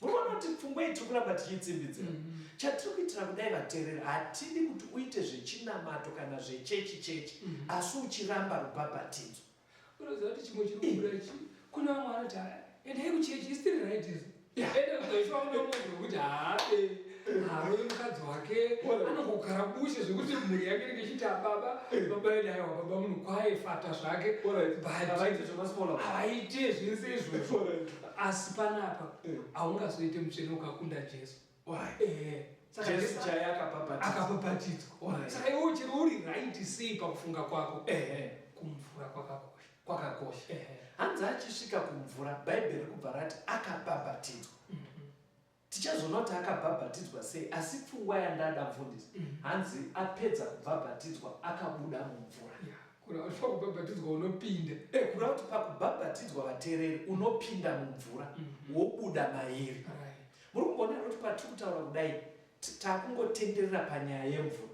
Munoona kuti pfungwa iyi tiri kuramba tichiitsimbidzira. Chatiri kuitira kudai vateereri, hatidi kuti uite zvechinamato kana zvechechi chechi, asi uchiramba rubhabhatidzo. Unoziva kuti chimwe chiri kubuda ichi, kune vamwe vanoti "Ah, endai kuchechi, it's still right izvo. Ende kuzoiswa kune munhu wekuti haabe harovi mukadzi wake, anongogara bushe zvekuti mhuri yake inenge ichiti "Ah, baba, baba edu aiwa, baba munhu kwaye fata zvake." But Havaiti zvemasmall house. Havaite zvese izvozvo. Asi panapa haungazoite mutsvene ukakunda Jesu. Why? Saka Jesu Jesu chaiye akabhabhatidzwa. Akabhabhatidzwa. Saka iwe uchiri uri right sei pakufunga kwako? Kumvura kwakakosha. Kwakakosha. Hanzi achisvika kumvura, Bhaibheri kubva rati akabhabhatidzwa. Tichazoona kuti akabhabhatidzwa sei, asi pfungwa yandada mufundisi, hanzi apedza kubhabhatidzwa akabuda mumvura. Ya, kureva kuti pakubhabhatidzwa unopinda. Kureva kuti pakubhabhatidzwa vateereri unopinda mumvura, wobuda mairi. Muri kumboona here kuti patiri kutaura kudai takungotenderera panyaya yemvura?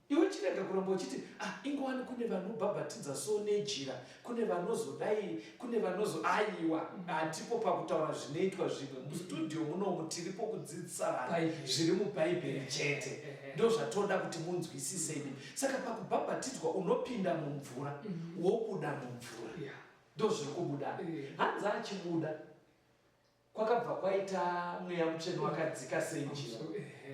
Iwe chirega kuramba uchiti, ah, ingowani kune vanobhabhatidza so nejira, kune vanozodai, kune vanozo, aiwa, hatipo pakutaura zvinoitwa zvimwe. Mustudio munomu tiripo kudzidzisa vanhu Bhaibheri. Zviri muBhaibheri chete. Ndo zvatoda kuti munzwisise imi. Saka pakubhabhatidzwa unopinda mumvura, wobuda mumvura. Ndo zviri kubuda. Hanzi achibuda kwakabva kwaita mweya mutsvene wakadzika senjiva.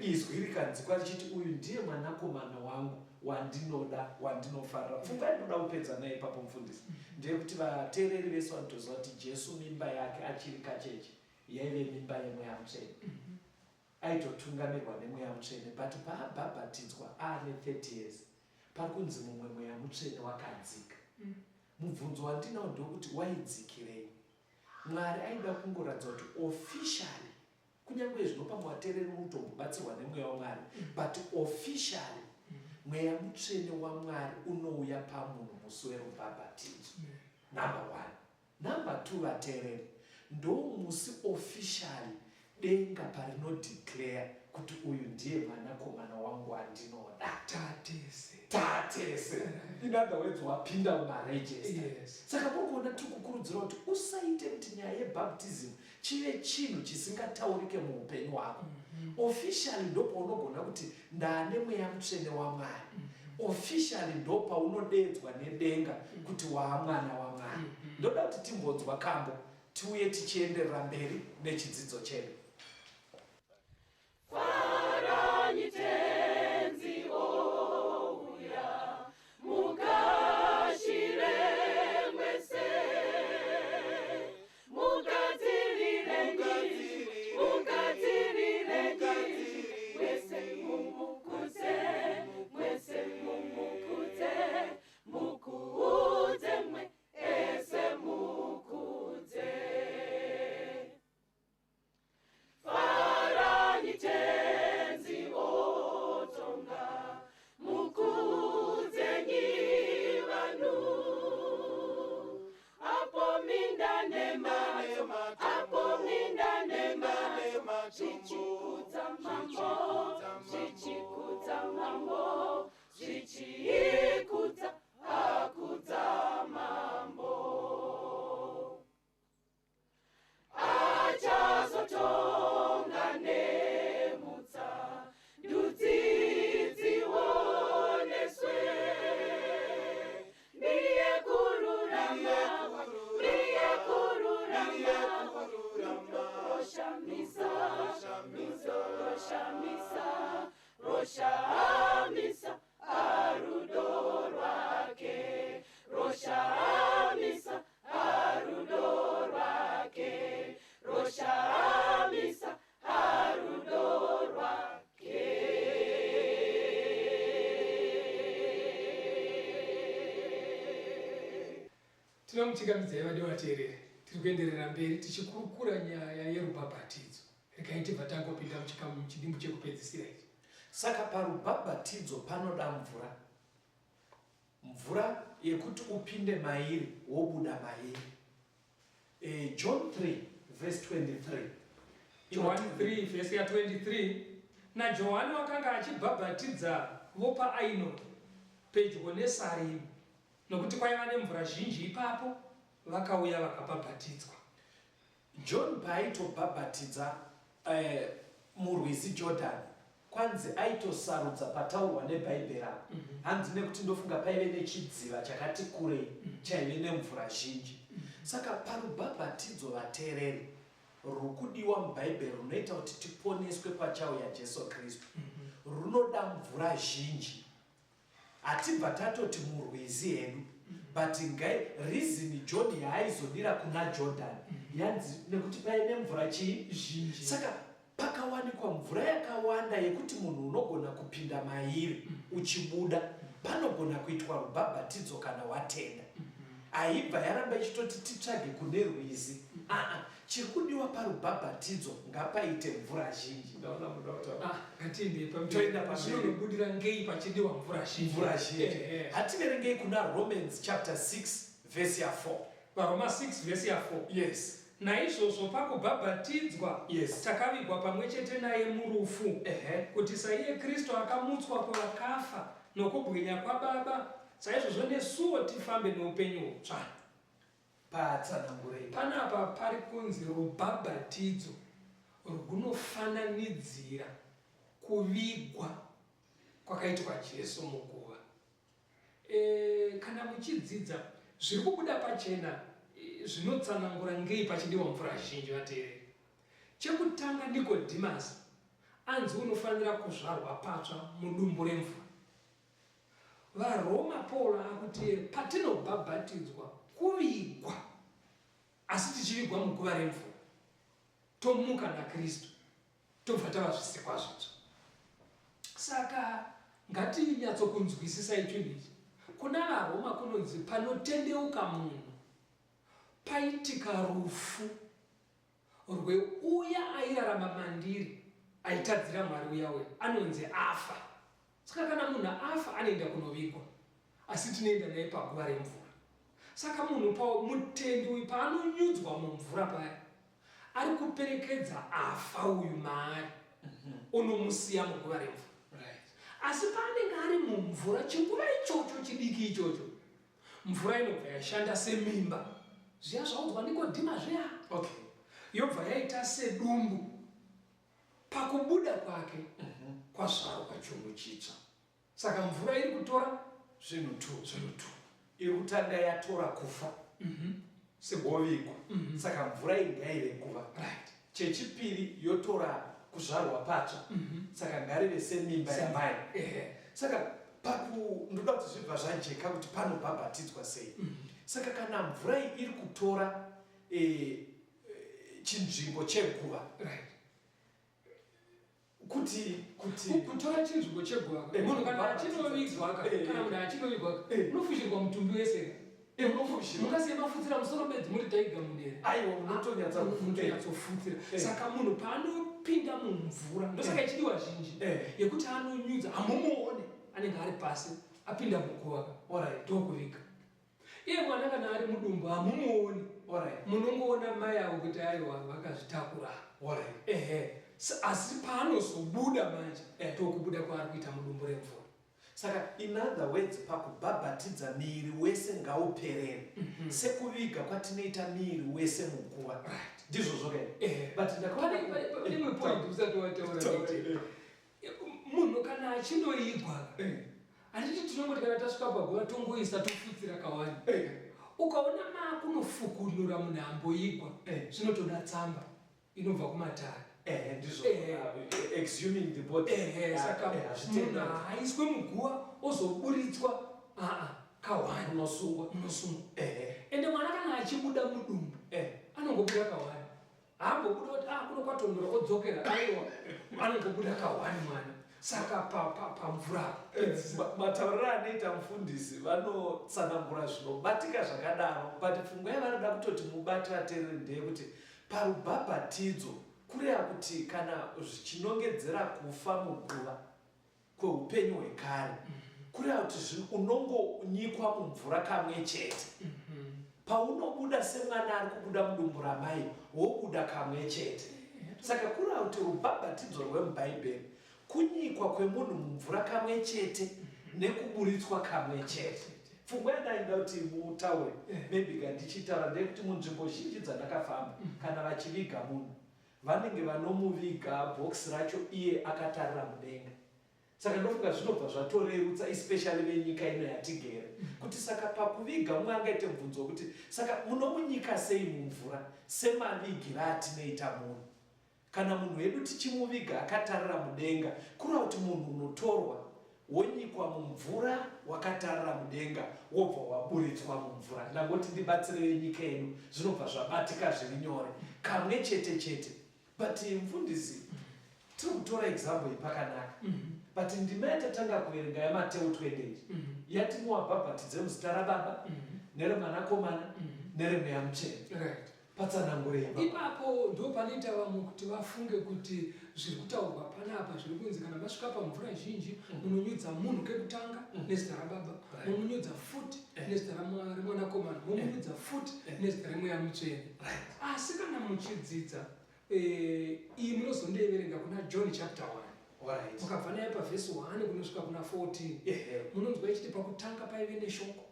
Izwi rikanzikwa richiti, uyu ndiye mwanakomana wangu wandinoda, wandinofarira. Pfungwa yandinoda kupedza nayo ipapo mufundisi ndeyekuti vateereri vese vanotoziva kuti Jesu mimba yake achiri kacheche yaive mimba yemweya mutsvene. Aitotungamirwa nemweya mutsvene, but paabhabhatidzwa aane 30 years pari kunzi mumwe mweya mutsvene wakadzika. Mubvunzo wandinawo ndewekuti waidzikirei? Mwari aida kungoratidza kuti officially, kunyange zvino pamwe vateereri muri kutombobatsirwa nemweya waMwari, but officially mweya mutsvene waMwari unouya pamunhu musi werubhabhatidzo. Number 1. Number 2, vateereri, ndo musi officially denga parinodeclare kuti uyu ndiye mwanakomana wangu wandinoda. Tatese. Tatese. In other words, wapinda mumaregister. Saka muri kuona tiri kukurudzira kuti usaite kuti nyaya yebaptism chive chinhu chisingataurike muupenyu hwako. Officially ndopaunogona kuti ndaane mweya mutsvene waMwari. Officially ndopaunodeedzwa nedenga kuti waamwana waMwari. Ndoda kuti timbonzwa kambo tiuye tichienderera mberi nechidzidzo chedu. Faranyi tenzi ouya, mukashire mwese, mugadzirire, mugadzirire, mwese mumukudze, mwese mumukudze, mukudze mwese mukudze. Faranyi tenzi otonga, mukudzenyi vanhu, apo minda nemato, apo minda nemato, zvichikudza mambo, zvichikudza mambo, zvichikudza akudza mambo. Achazotonga nemutsa, ndudzi dzioneswe. Ndiye kururama, ndiye kururama, roshamisa, roshamisa, roshamisa arudo rwake, roshamisa arudo rwake, roshamisa arudo rwake. Tinomuchingamidzai vadiwa vateereri, tiri kuenderera mberi tichikurukura nyaya yerubhabhatidzo. Regai tibva tangopinda muchikamu muchidimbu chekupedzisira ichi. Saka parubhabhatidzo panoda mvura. Mvura yekuti upinde mairi wobuda mairi. John 3 verse 23. John 3 verse ya 23, naJohani wakanga achibhabhatidza vopaAino pedyo neSarimu, nokuti kwaiva nemvura zhinji ipapo, vakauya vakabhabhatidzwa. John paaitobhabhatidza eh, murwizi Jordan kwanzi aitosarudza pataurwa nebhaibheri apa mm -hmm. hanzi nekuti ndofunga paive nechidziva chakati kurei mm -hmm. chaive nemvura zhinji mm -hmm. saka parubhabhatidzo vateereri rwukudiwa mubhaibheri runoita kuti tiponeswe pachauya Jesu Kristu mm -hmm. runoda mvura zhinji Hatibva tatoti murwizi hedu but ngai reason John yaaizodira kuna Jordan yanzi nekuti paine mvura chii Zhinji. Saka pakawanikwa mvura yakawanda yekuti munhu unogona kupinda mairi uchibuda panogona kuitwa rubhabhatidzo kana watenda. Haibva yaramba ichitoti titsvage kune rwizi aa Chiri kudiwa parubhabhatidzo ngapaite mvura zhinji. Ndaona muda kutaura. Ah, ngatiendei pamberi. Toenda pamberi. Zvinonobudira ngei pachidiwa mvura zhinji? Mvura zhinji. Ehe. Hativerengei kuna Romans chapter 6 verse ya 4. VaRoma 6 verse ya 4. Yes. Naizvozvo pakubhabhatidzwa Yes. takavigwa pamwe chete naye murufu, Ehe. kuti saiye Kristu akamutswa kuvakafa nokubwinya kwaBaba, saizvozvo nesuwo tifambe noupenyu hutsva. Patsanangurei. Panapa pari kunzi rubhabhatidzo rwunofananidzira kuvigwa kwakaitwa Jesu muguva. E, kana muchidzidza zviri kubuda pachena e, zvinotsanangura ngei pachidiwa mvura zhinji vateereri. Chekutanga Nikodhimasi anzi unofanira kuzvarwa patsva mudumbu remvura. VaRoma Paul akuti patinobhabhatidzwa kuvigwa asi tichivigwa muguva remvura tomuka naKristu tobva tava zvisikwa zvitsva. Saka ngatinyatsokunzwisisai chinhu ichi. Kuna vaRoma kunonzi panotendeuka munhu paitika rufu rweuya airarama mandiri aitadzira Mwari uya uya anonzi afa. Saka kana munhu afa anoenda kunovigwa asi tinoenda naye paguva remvura. Saka munhu pa mutendi uyu paanonyudzwa mumvura paya ari kuperekedza afa uyu maari onomusiya muguva remvura. Right. Asi paanenge ari mumvura chinguva ichocho chidiki ichocho mvura inobva yashanda semimba zviya zvaudzwa Nikodhima zviya. Okay. Yobva yaita sedumbu Pakubuda kwake kwazvarwa chunhu chitsva. Saka mvura iri kutora zvinhu two. Zvinhu two. Iri kutanga yatora kufa wovigwa. Saka mvura iyi ngaive guva. Right. Chechipiri yotora kuzvarwa patsva. Saka ngarive semimba yamai. Ehe. Saka paku ndoda kuti zvibva zvajeka kuti panobhabhatidzwa sei. Saka kana mvura iyi iri kutora chinzvimbo cheguva. Right. Kuti kuti Kutora chinzvimbo cheguva Eh, munhu kana kubhabhatidza. achinovigwa ka Eh, kana munhu achinovigwa ka Eh. unofushirwa mutumbi wese ka Eh, unofushirwa. mungasiye mafutsira musoro bedzi muri taiga munhu here Aiwa unotonyatsa kufutsira. Unotonyatsofutsira. Eh. Saka munhu paanopinda mumvura ndosaka Eh. ichidiwa zhinji Eh. yekuti anonyudza hamumuone anenge ari pasi apinda muguva ka Alright. ndokuviga. Iye mwana kana ari mudumbu hamumuoni. Alright. Munongoona mai avo kuti aiwa vakazvitakura. Alright. Ehe. Asi paanozobuda manje Eh. ndokubuda kwaari kuita mudumbu remvura. Saka in other words pakubhabhatidza miiri wese ngauperere sekuviga kwatinoita miiri wese muguva. Right. Ndizvozvo ka here? Ehe. But ndakaona Pane pane pane imwe point usati wataura Taura, kuti eh. munhu kana achinoigwa Eh. Handiti tinongoti kana tasvika paguva tongoisa tofutsira kawani. Eh. Ukaona maakunofukunura munhu amboigwa Eh. zvinotoda tsamba inobva kumatare. Eh, ndizvo. Eh. Exhuming the body. Ehe, Ah, saka eh, hazvitendwa. munhu haaiswe muguva ozoburitswa aa kawani. Unosungwa. Unosungwa. Eh. Ende mwana kana achibuda mudumbu Eh. anongobuda kawani. Haambobuda kuti ah kuno kwatonhora odzokera aiwa anongobuda kawani mwana. Saka pamvura pa, pa eh, matauriro anoita mufundisi vanotsanangura zvinobatika zvakadaro but pfungwa yavanoda kutoti mubate vateereri ndeyekuti parubhabhatidzo kureva kuti kana zvichinongedzera kufa muguva kweupenyu hwekare kureva kuti unongonyikwa mumvura kamwe chete paunobuda semwana ari kubuda mudumbu ramai wobuda kamwe chete saka kureva kuti rubhabhatidzo rwemubhaibheri kunyikwa kwemunhu mumvura kamwe chete nekuburitswa kamwe chete pfungwa yanda yandaida kuti mutaure, maybe kandichitaura, ndeyekuti munzvimbo zhinji dzandakafamba, kana vachiviga munhu, vanenge vanomuviga bhokisi racho iye akatarira mudenga. Saka ndofunga zvinobva zvatorerutsa, especially venyika ino yatigere, kuti saka pakuviga mumwe angaite mubvunzo wekuti, saka munomunyika sei mumvura semavigiro atinoita munhu? Kana munhu wedu tichimuviga akatarira mudenga, kureva kuti munhu unotorwa wonyikwa mumvura wakatarira mudenga, wobva waburitswa mumvura. Ndangoti ndibatsire venyika yedu, zvinobva zvabatika zviri nyore kamwe chete chete. But mufundisi, tiri kutora example iyi pakanaka, but ndima yatatanga kuverenga yaMateu 28 yati muwabhabhatidze muzita raBaba nereMwanakomana nereMweya Mutsvene. Patsanangurei. Ipapo ndo panoita vamwe kuti vafunge kuti zviri kutaurwa panapa zviri kunzi kana masvika pamvura zhinji, munonyudza munhu kekutanga nezita raBaba, momunyudza futi nezita reMwanakomana, momunyudza futi nezita reMweya Mutsvene. Asi kana muchidzidza iyi, munozondoiverenga kuna John chapter 1, mukabva naye pavhesi 1 kunosvika kuna 14, munonzwa ichiti pakutanga paive neshoko,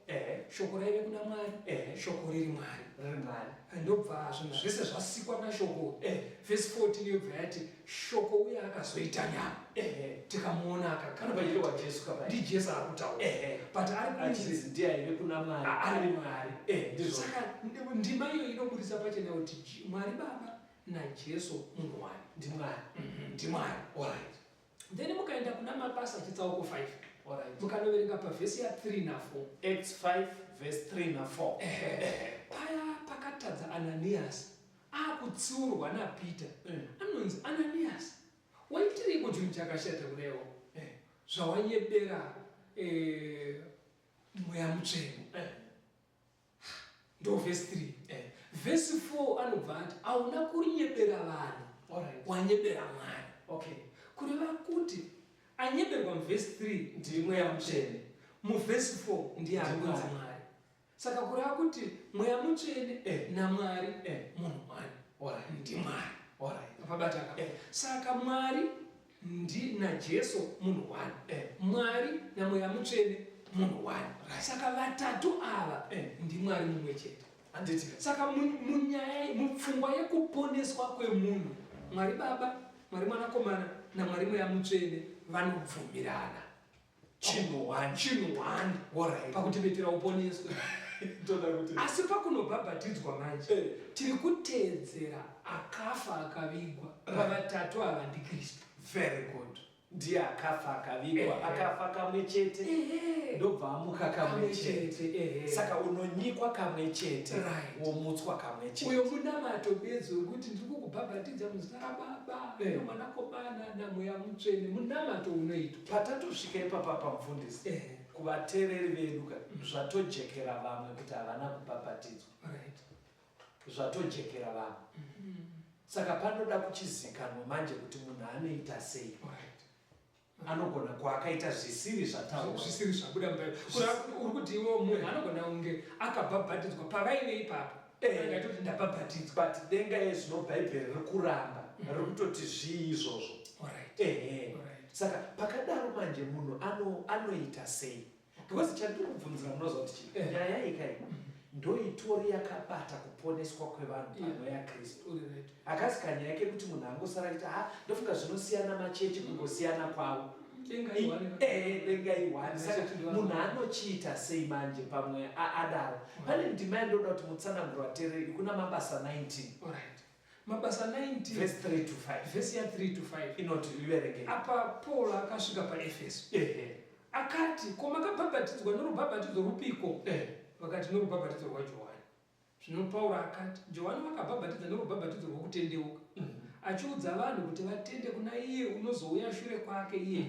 shoko raive kuna Mwari, shoko riri Mwari. Riri Mwari. Ndobva zvinhu zvese zvasikwa nashoko. Vhesi 14 yobva yati shoko uye akazoita nyama, tikamuona akagara. Panobva Jesu kapai. NdiJesu ari kutaura, but ari kunzi achinzi ndiye aive kuna Mwari, ari Mwari. Ndizvo. Saka ndima iyo inoburisa pachena kuti Mwari Baba naJesu munhu wani. NdiMwari. NdiMwari. Then mukaenda kuna Mabasa chitsauko 5, mukanoverenga pavhesi ya3 na4. Acts 5 verse 3 na4. Paya pakatadza Ananiyasi, akutsiurwa naPeter, anonzi, "Ananiyasi, waitireiko chinhu chakashata kudaiwo zvawanyebera Mweya Mutsvene?" Ndo vhesi 3. Vhesi 4 anobva ati, "Hauna kurinyebera vanhu, wanyebera Mwari." Kureva kuti anyeberwa muvhesi 3 ndiMweya Mutsvene. Muvhesi 4 ndiye ari kunzi NdiMwari. Mwari. Saka kureva kuti Mweya Mutsvene naMwari munhu wani. NdiMwari. Pabataka. Saka Mwari ndi naJesu munhu wani. Mwari naMweya Mutsvene munhu wani. Saka vatatu ava ndiMwari mumwe chete. Handiti? Saka munyaya, mupfungwa yekuponeswa kwemunhu, Mwari Baba, Mwari Mwanakomana naMwari Mweya Mutsvene vanobvumirana chinhu one. Chinhu one pakuti betera uponeswe. Toda kuti Asi pakunobhabhatidzwa manje, tiri kuteedzera akafa akavigwa. Pavatatu ava ndiKristu. Very good. Ndiye akafa akavigwa. Akafa kamwe chete, ndobva amuka kamwe chete. Chete, ehe. Saka unonyikwa kamwe chete, womutswa kamwe chete. Uyo munamato bedzi wekuti ndiri kukubhabhatidza muzita raBaba noMwanakomana naMweya Mutsvene, munamato unoitwa. Patatosvika ipapa, pamufundisi, kuvateereri vedu ka, zvatojekera vamwe kuti havana kubhabhatidzwa. Zvatojekera vamwe. Saka panoda kuchizikanwa manje kuti munhu anoita sei. Anogona kwaakaita zvisiri zvataurwa. Zvisiri zvabuda muBhaibheri. Kureva kuti uri kuti iwo munhu anogona kunge akabhabhatidzwa pavaive ipapo, angatoti ndabhabhatidzwa. But denga yezvino Bhaibheri riri kuramba, riri kutoti zvii izvozvo. Saka pakadaro manje munhu anoita sei? Because chandiri kubvunzira, munoziva kuti chii? Nyaya ikai ndoitori yakabata kuponeswa kwevanhu pano yaKristu. Uri right. Hakasi kanyaya kekuti munhu angosara achiti, "Ha, ndofunga zvinosiyana machechi kungosiyana kwavo." Denga iwane. Denga iwani. Saka Machechi ndiwani. munhu anochiita sei manje pamwe adaro? Pane ndima yandoda kuti mutsananguro vateereri, kuna Mabasa 19. Alright. Mabasa 19, verse 3 to 5. Vhesi ya3 to 5. Inoti, iverengei. Apa Paul akasvika paEfeso, akati, "Ko makabhabhatidzwa norubhabhatidzo rupiko?" Vakati, "Norubhabhatidzo rwaJohani." Zvino Pauro akati, "Johani wakabhabhatidza norubhabhatidzo rwokutendeuka, achiudza vanhu kuti vatende kuna iye unozouya shure kwake, iye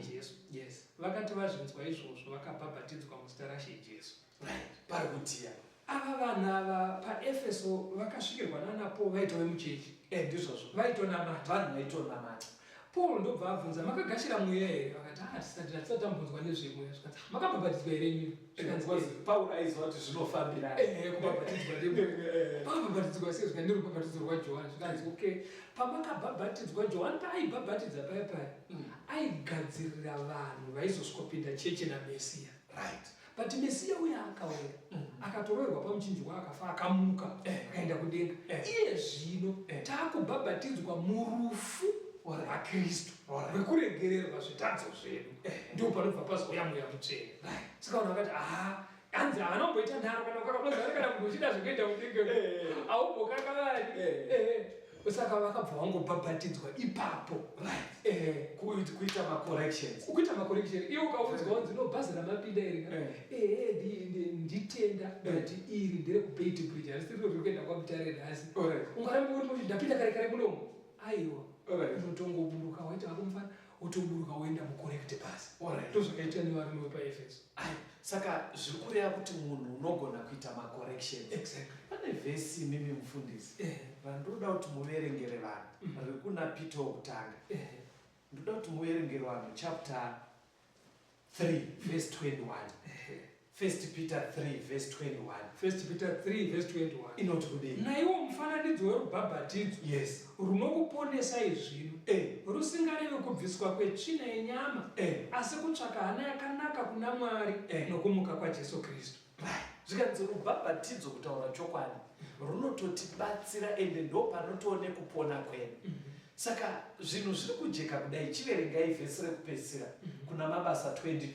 Jesu." Vakati vazvinzwa izvozvo, vakabhabhatidzwa muzita raShe Jesu. Right, pari kutiya. Ava vanhu ava paEfeso vakasvikirwa nana Paul vaitove muchechi. Ndizvozvo. Vaitonamata. Vanhu vaitonamata. Paul ndobva abvunza, "Makagashira Mweya here?" Vakati, "Ah, tisati, hatisati tambonzwa nezvemweya." Zvikanzi, "Ah, makabhabhatidzwa here imimi?" Zvikanzi, Because Paul aiziva kuti zvinofambirana. Kubhabhatidzwa ndemweya. "Makabhabhatidzwa sei?" Zvikanzi, "Nerubhabhatidzo rwaJohani." Zvikanzi, "Okay, pamakabhabhatidzwa, Johani paaibhabhatidza paya paya, aigadzirira vanhu vaizosvikopinda chechi naMesiya. But Mesiya uya akauya, Akatoroverwa pamuchinjikwa akafa akamuka akaenda kudenga. Iye zvino taakubhabhatidzwa murufu rwaKristu rwekuregererwa zvitadzo zvedu. Ndipo panobva pazouya Mweya Mutsvene. Saka vanhu vakati haa hanzi havana kumboita nharo kana ukakabozana kana munhu uchida zvekuenda kudenga haumbokakamari. Saka vakabva vangobhabhatidzwa ipapo. Kuita macorrections. Kuita macorrection. Iwe ukaudzwa wanzi no bhazi ramapinda iri ka. Ehe nditenda but iri ndere kuBeitbridge harisi riro riri kuenda kwaMutare nhasi. Ungarambe uri muchi ndapinda kare kare munomu. Aiwa. Unotongoburuka waita hako mufana wotoburuka woenda mucorrect bus. Ndozvakaita nevarume vepaEfeso. Ai, saka zviri kureva kuti munhu unogona kuita macorrections. Exactly. Pane vhesi imimi mufundisi randoda kuti muverengere vanhu riri kuna Peter wokutanga. Ndoda kuti muverengere vanhu chapter 3 verse 21. First Peter 3 verse 21. First Peter 3 verse 21. Inoti kudii? Naiwo mufananidzo werubhabhatidzo runokuponesai zvino, rusingarevi kubviswa kwetsvina yenyama, asi kutsvaka hana yakanaka kuna Mwari nokumuka kwaJesu Kristu. Zvikanzi rubhabhatidzo kutaura chokwadi runototibatsira ende ndo panotoone kupona kwedu. Saka zvinhu zviri kujeka kudai, chiverengai vhesi rekupedzisira kuna Mabasa 22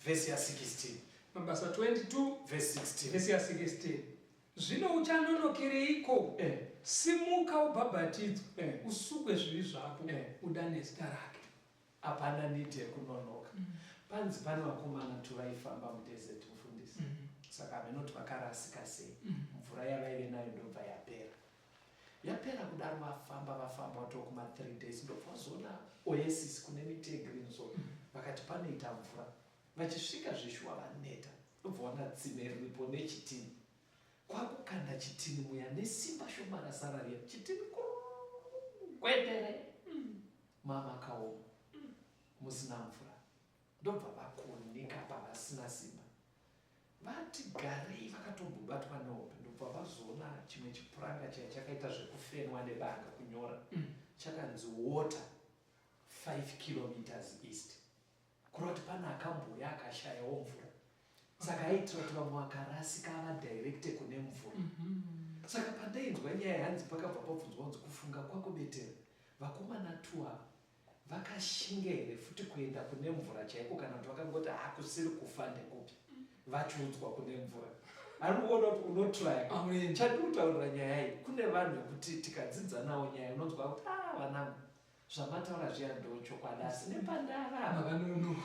vhesi ya 16. Mabasa 22 vhesi 16. Vhesi ya 16. Zvino uchanonokereiko? Simuka ubhabhatidzwe, usukwe zvivi zvako, udane zita rake. Hapana need yekunonoka. Panzi pane vakomana tu vaifamba mudesert mufundisi. Saka haminoti vakarasika sei. Mvura yavaive nayo ndobva yapera. Yapera kudaro vafamba vafamba watova kuma 3 days ndobva vazoona oasis kune miti yegreen so vakati panoita mvura. Vachisvika zveshuwa vaneta ndobva vaona tsime riripo nechitini. Kwakukanda chitini muya nesimba shoma rasara riya chitini gwedere mamakaoma musina mvura ndobva vakonika pavasina simba. Vati garei vakatombobatwa nehope ndobva vazoona chimwe chipuranga chaya chakaita zvekufenwa nebanga kunyora chakanzi water 5 kilometers east. Kureva kuti pane akambouya akashayawo mvura. Saka aitira kuti vamwe vakarasika avadirecte kune mvura. Saka pandainzwa nyaya hanzi pakabva pabvunzwa kunzi kufunga kwako betera vakomana two ava vakashinga here futi kuenda kune mvura chaiko kana kuti vakangoti hakusiri kufa ndekupi vachiudzwa kune mvura. Ari kuona kuti unotraya. Chandiri kutaurira nyaya iyi kune vanhu vekuti tikadzidza nawo nyaya unonzwa kuti vanangu zvamataura zviya ndo chokwadi asi nepandava makanonoka.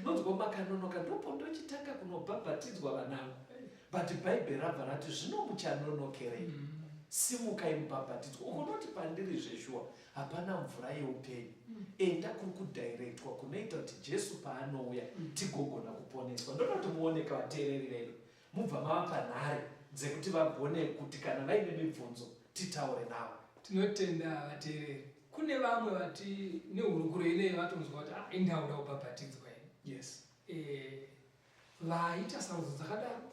Unonzwa makanonoka ndopo ndochitanga kunobhabhatidzwa vanangu. But Bhaibheri rabva rati zvino muchanonokerei. Simukai mubhabhatidzwa. Ukonoti pandiri zveshuwa hapana mvura yeupenyu. Enda kuri kudirectwa kunoita kuti Jesu paanouya tigogona kuponeswa. Ndoda kuti muoneke vateereri vedu. Mubva mavapa nhare dzekuti vagone kuti kana vaine mibvunzo titaure navo. Tinotenda vateereri. Kune vamwe vati nehurukuro ineyi vatonzwa kuti indaoda kubhabhatidzwa ini. Yes. Vaita sarudzo dzakadaro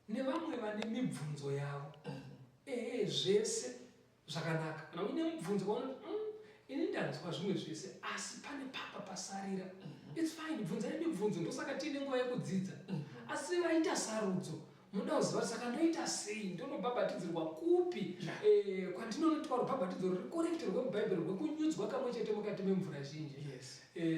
nevamwe vane mibvunzo yavo. Zvese zvakanaka. Kana uine mubvunzo waunoti ini ndanzwa zvimwe zvese asi pane papa pasarira. It's fine, bvunzai mibvunzo ndosaka tiine nguva yekudzidza. Asi vaita sarudzo munoda kuziva saka ndoita sei ndonobhabhatidzirwa kupi kwandinonoitwa rubhabhatidzo ruri correct rwemuBhaibheri rwekunyudzwa kamwe chete mukati memvura zhinji.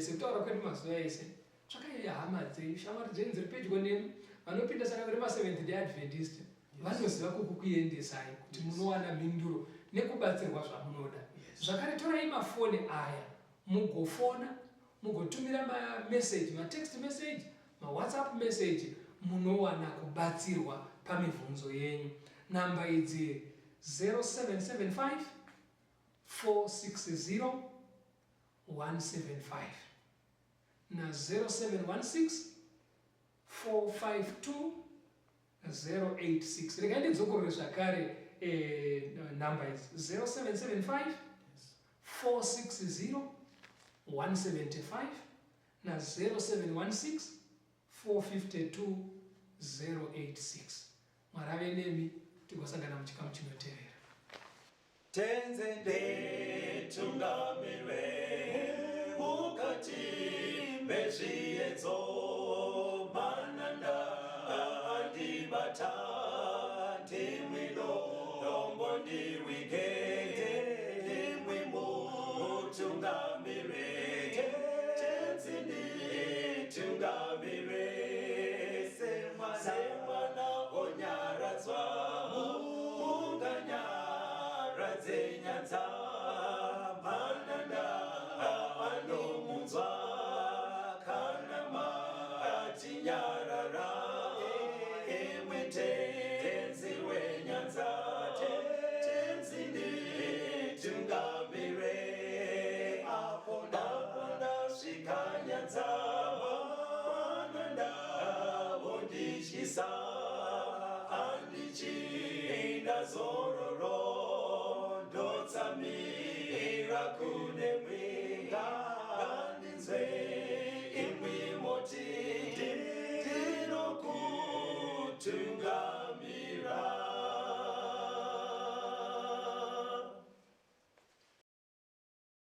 Sekutaura kwedu mazuva ese tsvakai hama dzenyu shamwari dzenyu dziri pedyo nemi vanopinda sangano remaSeventh Day Adventist vanoziva kukukuendesai kuti munowana mhinduro nekubatsirwa zvamunoda. Zvakare torai mafoni aya mugofona mugotumira mameseji matext message mawhatsapp message munowana kubatsirwa pamibvunzo yenyu. Namba idzi 0775 460 175 na 0716 452 086. Regai ndidzokorore zvakare namba idzi 0775 460 175 na 0716 452 086. Mwari ave nemi, tigosangana muchikamu chinotevera. Tenze nditungamirwe mukati mezviedzo mananda. Ndabata ndimwi dombo ndimwi gede ndimwi mutungamire Tenzi nditungamire semwana onyaradzwa munganyaradze nyanza mananda anomunzwa kana matinyarara imwe Tenzi wenyanza Tenzi nditungamire apo ndasvika nyanza mananda vondityisa handichina zororo ndotsamira.